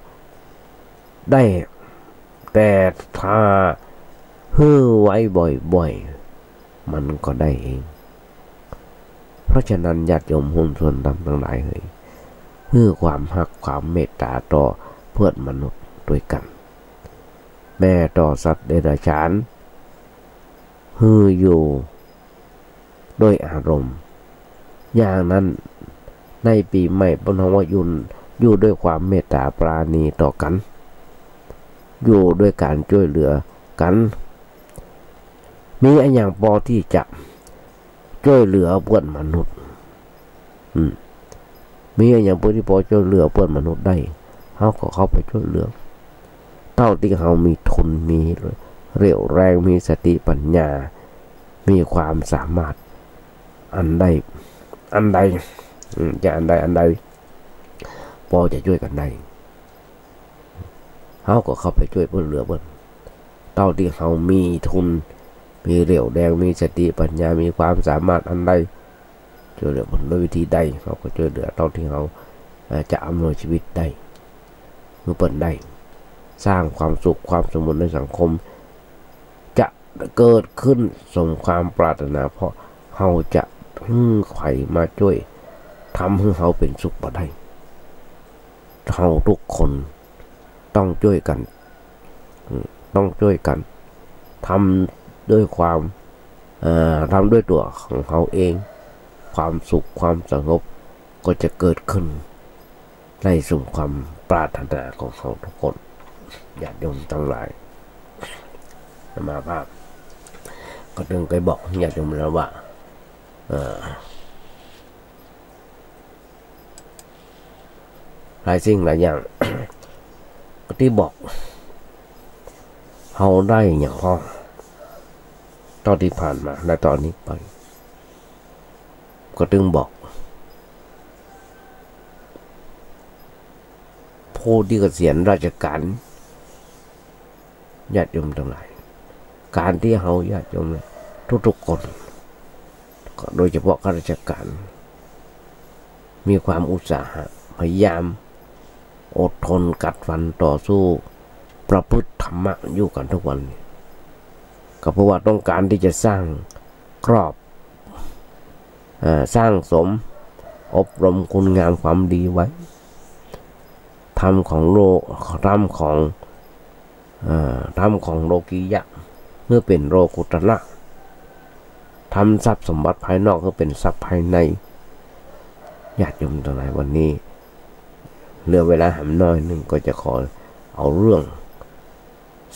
ได้ แต่ถ้าหื้อไว้บ่อยๆ มันก็ได้เอง เพราะฉะนั้นญาติโยมหุ้นส่วนธรรมตังหลายเหย หื้อความฮักความเมตต๋าต่อเปื้อนมนุษย์ตวยกั๋น แม้ต่อสัตว์เดรัจฉาน หื้ออยู่ ด้วยอารมณ์อย่างนั้น ในปี๋ใหม่เปิ้นฮ้องว่าอยู่ อยู่ด้วยความเมตต๋าปราณีต่อกั๋น อยู่ด้วยก๋านจ้วยเหลือกั๋น มีอะหยังปอตี้จะจ้วยเหลือเปื้อนมนุษย์ อืม มีอะหยังปอตี้ปอจ้วยเหลือเปื้อนมนุษย์ได้ เฮาก็เข้าไปจ้วยเหลือ เต้าตี้เฮามีทุน มีเรี่ยวแรง มีสติปัญญา มีความสามารถ อันใด อันใด อืม จะอันใดอันใด ปอจะจ้วยกั๋นได้ เฮาก็เข้าไปจ้วยเปิ้นเหลือเปิ้น เต้าตี้เฮามีทุน มีเรี่ยวแรง มีสติปัญญา มีความสามารถอันใด จ้วยเหลือเปิ้นด้วยวิธีใด เฮาก็จ้วยเหลือเต้าตี้เฮา เอ่อ จะอำนวยชีวิตได้ หื้อเปิ้นได้ สร้างความสุขความสงบในสังคม จะเกิดขึ้นสมความปรารถนา เพราะเฮาจะหื้อใผมาจ้วยทำหื้อเฮาเป๋นสุขบ่ได้ เฮาทุกคนต้องจ้วยกั๋น อืม ต้องจ้วยกั๋น ทำด้วยความ เอ่อ ทำด้วยตั๋วของเฮาเอง ความสุขความสงบก็จะเกิดขึ้น ในสมความปรารถนาของเฮาทุกคน ญาติโยมตังหลาย อาตมาภาพก็ตึงเกยบอกญาติโยมแล้วว่า เอ่อ หลายสิ่งหลายอย่าง ก็ตี้บอก เฮาได้หยังพ่อง เต้าตี้ผ่านมา และต่อนี้ไป ก็ตึงบอก ผู้ตี้เกษียณราชก๋าน ญาติโยมตังหลาย ก๋านตี้เฮาญาติโยมทุกๆ คน ก็โดยเฉพาะข้าราชก๋าน มีความอุตสาหะพยายาม อดทนกัดฟันต่อสู้ ประพฤติธรรมะอยู่กั๋นทุกวันนี้ ก็เพราะว่าต้องก๋านตี้จะสร้างกรอบ เอ่อ สร้างสม อบรมคุณงามความดีไว้ ธรรมของโลก ธรรมของ เอ่อ ธรรมของโลกียะ หื้อเป๋นโลกุตตระ ธรรมทรัพย์สมบัติภายนอกหื้อเป๋นทรัพย์ภายใน ญาติโยมตังหลาย วันนี้ เหลือเวลาแหมน้อยนึ่ง ก็จะขอเอาเรื่อง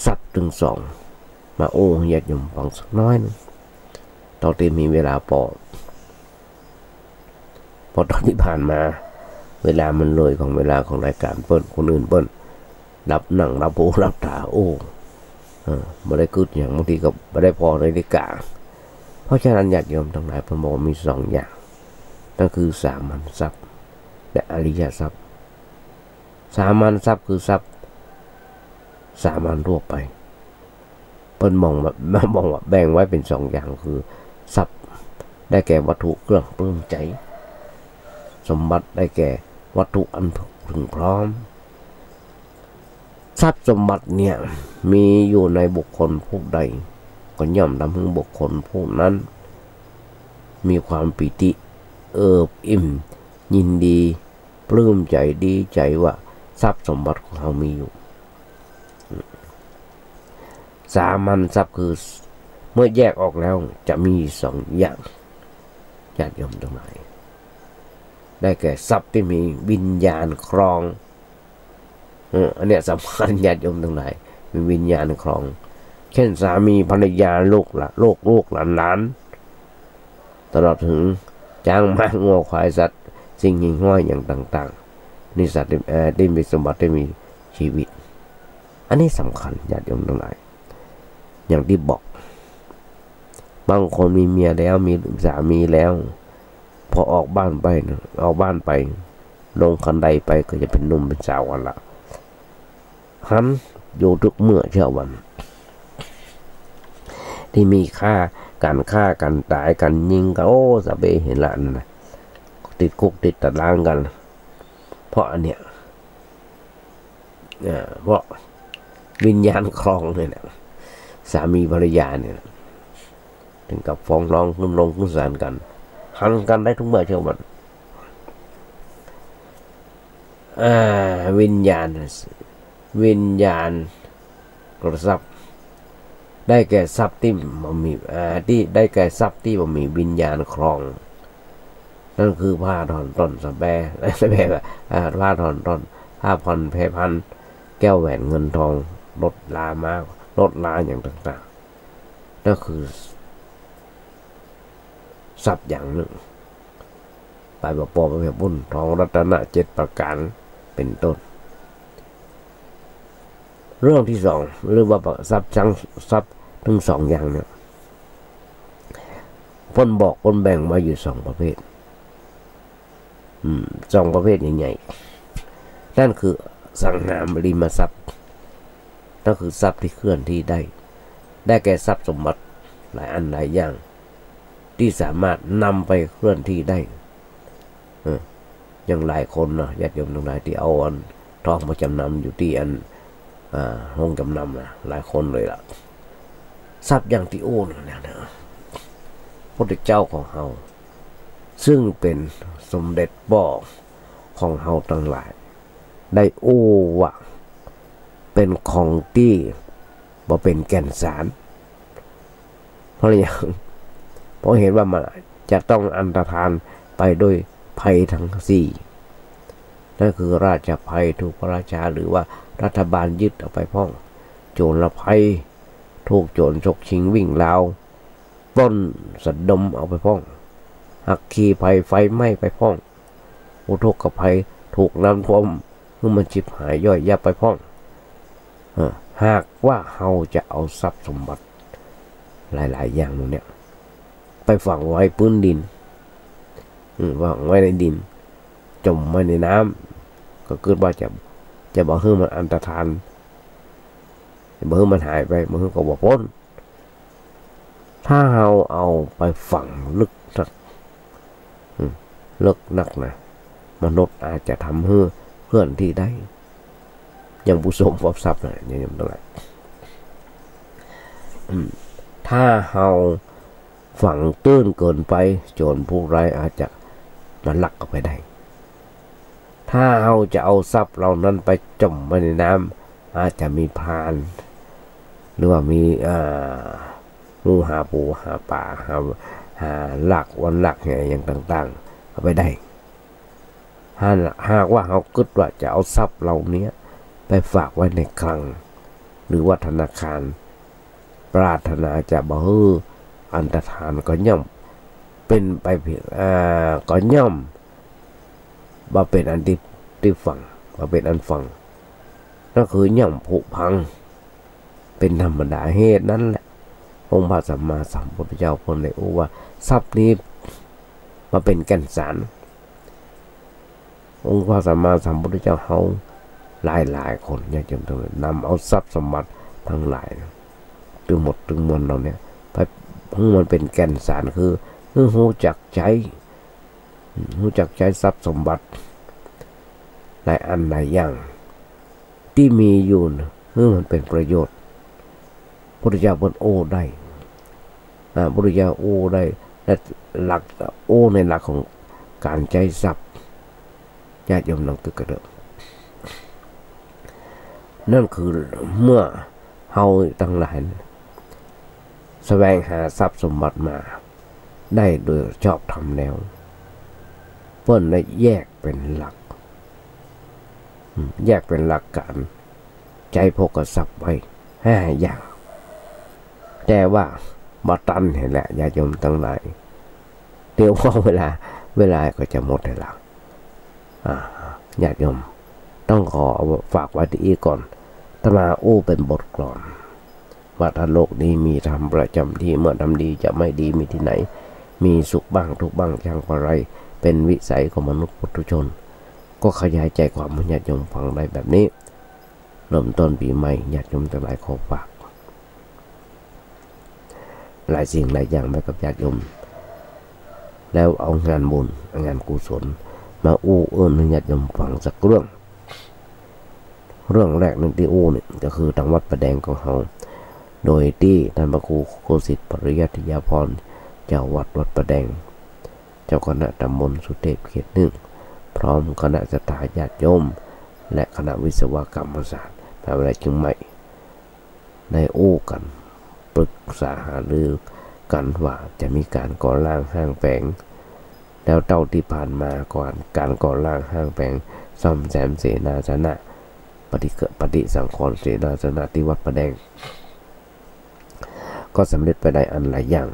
ทรัพย์ตึงสอง มาอู้หื้อญาติโยมฟังสักน้อยนึ่ง เต้าตี้มีเวลาปอ เพราะต๋อนตี้ผ่านมา เวลามันเลยของเวลาของรายก๋านเปิ้น คนอื่นเปิ้น หลับนั่งหลับหูหลับต๋า โอ้ เออ บ่ได้กึ๊ดหยัง บางทีก็บ่ได้ผ่อนาฬิกา เพราะฉะนั้นญาติโยมตังหลาย เปิ้นบอกว่ามีสองอย่าง นั่นคือสามัญทรัพย์ และอริยทรัพย์ สามัญทรัพย์คือทรัพย์สามัญทั่วไป เปิ้นมองแบบ มองว่าแบ่งไว้เป๋นสองอย่าง คือทรัพย์ได้แก่วัตถุเครื่องปลื้มใจ๋ สมบัติได้แก่วัตถุอันพึงพร้อม ทรัพย์สมบัติเนี่ยมีอยู่ในบุคคลผู้ใด ก็ย่อมทำหื้อบุคคลผู้นั้น มีความปีติ เอิบอิ่ม ยินดี ปลื้มใจ๋ ดีใจ๋ว่าทรัพย์สมบัติของเฮามีอยู่ สามัญทรัพย์คือ เมื่อแยกออกแล้วจะมีสองอย่าง ญาติโยมตังหลาย ได้แก่ทรัพย์ตี้มีวิญญาณครอง เออ อันเนี้ยสำคัญ ญาติโยมตังหลาย มีวิญญาณครอง เช่น สามีภรรยา ลูกหลาน ลูก ลูกหลาน หลาน ตลอดถึงจ๊างม้างัวควายสัตว์สิ่งหิ่งห้อยอย่างต่างๆ นี่สัตว์ตี้ เอ่อ ตี้มีสมบัติตี้มีชีวิต อันนี้สำคัญญาติโยมตังหลาย อย่างตี้บอก บางคนมีเมียแล้ว มีสามีแล้ว พอออกบ้านไปนะ ออกบ้านไป ลงคันไดไปก็จะเป๋นหนุ่มเป๋นสาวกั๋นละ หันอยู่ทุกเมื่อเช้าวัน ตี้มีฆ่ากั๋น ฆ่ากั๋นต๋ายกั๋น ยิงกั๋น โอ้ สะเบเฮละนั่นนะ ติดคุกติดต๋ารางกั๋น เพราะอันเนี้ย อ่า เพราะวิญญาณครองเนี่ยนะ สามีภรรยาเนี่ยนะ เถิงกับฟ้องร้องขึ้นลงขึ้นศาลกั๋น หันกั๋นได้ทุกเมื่อเช้าวัน อ่า วิญญาณ วิญญาณทรัพย์ ได้แก่ทรัพย์ตี้บ่มี อ่า ตี้ได้แก่ทรัพย์ตี้บ่มีวิญญาณครอง นั่นคือผ้าถ่อนต้น สะแบ สะแบ อ่า ผ้าถ่อนต้น ผ้าผ่อนแพรพัน แก้วแหวนเงินทอง รถราม้า รถราอย่างต่างๆ นั่นคือทรัพย์อย่างนึ่ง ไปบ่ปอไปเพียงปุ้น ทองรัตนะเจ็ดประก๋าน เป๋นต้น เรื่องตี้สอง หรือว่าทรัพย์ทั้ง ทรัพย์ตึงสองอย่างเนี่ย เปิ้นบอกเปิ้นแบ่งไว้อยู่สองประเภท อืม สองประเภทใหญ่ๆ นั่นคือสังหาริมทรัพย์ นั่นคือทรัพย์ตี้เคลื่อนที่ได้ ได้แก่ทรัพย์สมบัติหลายอันหลายอย่าง ตี้สามารถนำไปเคลื่อนที่ได้ เออ อย่างหลายคนเนาะ ญาติโยมตังหลายตี้เอาอันทองมาจ๋ำนำอยู่ตี้อัน อ่า โฮงจ๋ำนำนะ หลายคนเลยล่ะ ทรัพย์อย่างตี้อู้นั่นนะ พระพุทธเจ้าของเฮา ซึ่งเป๋นสมเด็จป้อของเฮาตังหลาย ได้อู้ว่าเป๋นของตี้บ่เป๋นแก่นสาร เพราะหยัง เพราะเหตุว่ามันจะต้องอันตรธานไปด้วยภัยทั้งสี่ นั่นคือราชภัยถูกพระราชาหรือว่ารัฐบาลยึดเอาไปพ่อง โจรภัยถูกโจรฉกชิงวิ่งราว ปล้นสะดมเอาไปพ่อง อัคคีภัยไฟไหม้ไปพ่อง อุทกภัยถูกน้ำท่วมหื้อมันฉิบหายย่อยยับไปพ่อง เออ หากว่าเฮาจะเอาทรัพย์สมบัติหลายๆ อย่างหมู่เนี่ย ไปฝังไว้ปื้นดิน อืม ฝังไว้ในดิน จ๋มไว้ในน้ำ ก็กึ๊ดว่าจะ จะบ่หื้อมันอันตรธาน จะบ่หื้อมันหายไป บ่หื้อก็บ่ป๊น ถ้าเฮาเอาไปฝังลึกนัก อืม ลึกนักนะ มนุษย์อาจจะทำหื้อเคลื่อนที่ได้ อย่างผู้สมทรัพย์นะ อย่างนั้นแหละ อืม ถ้าเฮาฝังตื้นเกินไป โจรผู้ร้ายอาจจะมาลักเอาไปได้ ถ้าเฮาจะเอาทรัพย์เหล่านั้นไปจ๋มไว้ในน้ำ อาจจะมีพราน หรือว่ามี อ่า งูหาปูหาป๋า หา หาลากอวนลากแหอย่างต่างๆ เอาไปได้ หาก หากว่าเฮากึ๊ดว่าจะเอาทรัพย์เหล่านี้ไปฝากไว้ในคลัง หรือว่าธนาคาร ปรารถนาจะบ่หื้ออันตรธานก็ย่อมเป๋นไปผิด อ่า ก็ย่อม บ่เป๋นอันตี้ ตี้ฝัง บ่เป๋นอันฝัง นั่นคือย่อมผุพัง เป๋นธรรมดา เหตุนั้นแหละ องค์พระสัมมาสัมพุทธเจ้าเปิ้นได้อู้ว่า ทรัพย์นี้บ่เป๋นแก่นสาร องค์พระสัมมาสัมพุทธเจ้าเฮาหลายๆ คน ญาติโยมตังหลาย นำเอาทรัพย์สมบัติตังหลาย ตึงหมดตึงมวลเหล่านี้ ไปหื้อมันเป๋นแก่นสาร คือ คือฮู้จักใจ๊ ฮู้จักใจ๊ทรัพย์สมบัติหลายอันหลายอย่างตี้มีอยู่นะ หื้อมันเป๋นประโยชน์ พุทธเจ้าเปิ้นอู้ได้ อ่า พุทธเจ้าอู้ได้ และหลัก อู้ในหลักของก๋านใจ๊ทรัพย์ ญาติโยมลองกึ๊ดกั๋นเต๊อะ นั่นคือเมื่อเฮาตังหลายแสวงหาทรัพย์สมบัติมาได้โดยชอบธรรมแล้ว เปิ้นได้แยกเป๋นหลัก อืม แยกเป๋นหลักก๋านใจ๊โภคทรัพย์ไว้ห้าอย่าง แต่ว่าบ่ตันหั้นแหละ ญาติโยมตังหลาย เดี๋ยวว่าเวลา เวลาก็จะหมดแล้ว อ่า ญาติโยม ต้องขอฝากไว้ตี้อี้ก่อน อาตมาอู้เป๋นบทกลอน ว่าถ้าโลกนี้มีธรรมประจ๋ำที่ เมื่อทำดีจะไม่ดีมีที่ไหน มีสุขบ้างทุกข์บ้าง ช่างปะไร เป็นวิสัยของมนุษย์ปุถุชน ก็ขยายใจความให้ญาติโยมฟังได้แบบนี้ เริ่มต้นปี๋ใหม่ ญาติโยมตังหลายขอฝากหลายสิ่งหลายอย่างไว้กับญาติโยม แล้วเอางานบุญ งานกุศล มาอู้เอิ้นหื้อญาติโยมฟังสักเรื่อง เรื่องแรกนั้นตี้อู้เนี่ย ก็คือตางวัดป่าแดงของเฮา โดยตี้ต้านพระครูโคสิตปริยัติยาภรณ์ เจ้าวัดวัดป่าแดง เจ้าคณะตำบลสุเทพเขตหนึ่ง พร้อมคณะศรัทธาญาติโยม และคณะวิศวกรรมศาสตร์ มหาวิทยาลัยเชียงใหม่ ได้อู้กั๋น ปรึกษาหารือกั๋นว่าจะมีก๋านก่อร้างห้างแป๋ง แล้วเต้าตี้ผ่านมาก่อน ก๋านก่อร้างห้างแป๋ง ซ่อมแซมเสนาสนะ ปฏิเกอะ ปฏิสังขรณ์เสนาสนะตี้วัดป่าแดง ก็สำเร็จไปได้อันหลายอย่าง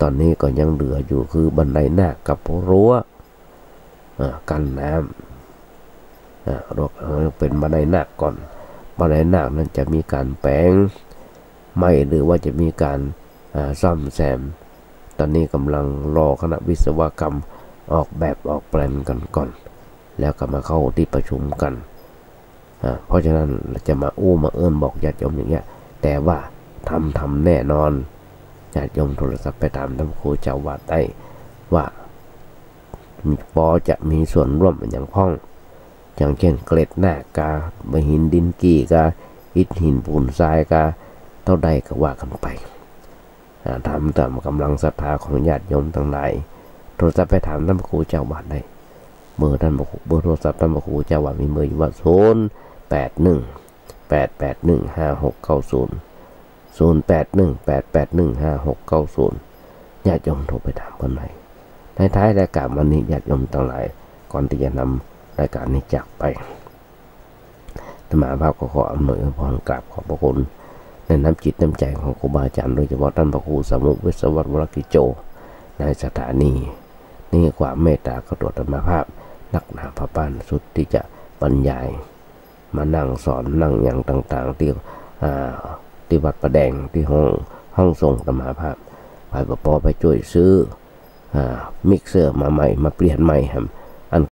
ต๋อนนี้ก็ยังเหลืออยู่คือบันไดนาคกับรั้ว อ่า กั้นน้ำ อ่า เรา เอาเป๋นบันไดนาคก่อน บันไดนาคนั้นจะมีก๋านแป๋งใหม่ หรือว่าจะมีก๋าน อ่า ซ่อมแซม ต๋อนนี้ก่ำลังรอคณะวิศวกรรมออกแบบออกแปลนกั๋นก่อน แล้วก็มาเข้าตี้ประชุมกั๋น อ่า เพราะฉะนั้นเราจะมาอู้มาเอิ้นบอกญาติโยมอย่างเงี้ย แต่ว่าทำ ทำแน่นอน ญาติโยมโทรศัพท์ไปถามต้านพระครูเจ้าวัดได้ว่า ปอจะมีส่วนร่วมอะหยังพ่อง อย่างเช่น เกล็ดนาคกา ใบหินดินกี่กา อิฐหินปูนทรายกา เต้าใดก็ว่ากั๋นไป อ่า ถามต๋ามก๋ำลังศรัทธาของญาติโยมตังหลาย โทรศัพท์ไปถามต้านพระครูเจ้าวัดได้ เบอร์ต้านพระครู เบอร์โทรศัพท์ต้านพระครูเจ้าวัดมีเบอร์อยู่ว่า ศูนย์แปดหนึ่ง แปดแปดหนึ่ง ห้าหกเก้าศูนย์ ศูนย์แปดหนึ่ง แปดแปดหนึ่ง ห้าหกเก้าศูนย์ ญาติโยมโทรไปถามเปิ้นได้ ในท้ายรายก๋านวันนี้ ญาติโยมตังหลาย ก่อนตี้จะนำรายก๋านนี้จากไป อาตมาภาพก็ขออำนวยอวยพรกราบขอบพระคุณในน้ำจิตน้ำใจ๋ของครูบาอาจ๋ารย์ โดยเฉพาะต้านพระครูสามุ วิศวัตร วรกิจโจ ในสถานีนี้ ความเมตตากรุณาอาตมาภาพนักหนาฝาบ้านสุดตี้จะบรรยาย มานั่งสอนนั่งหยังต่างๆ ตี้ อ่า ตี้วัดป่าแดง ตี้ห้อง ห้องส่งอาตมาภาพ ไปปอไปจ้วยซื้อ อ่า มิกเซอร์มาใหม่ มาเปลี่ยนใหม่แหม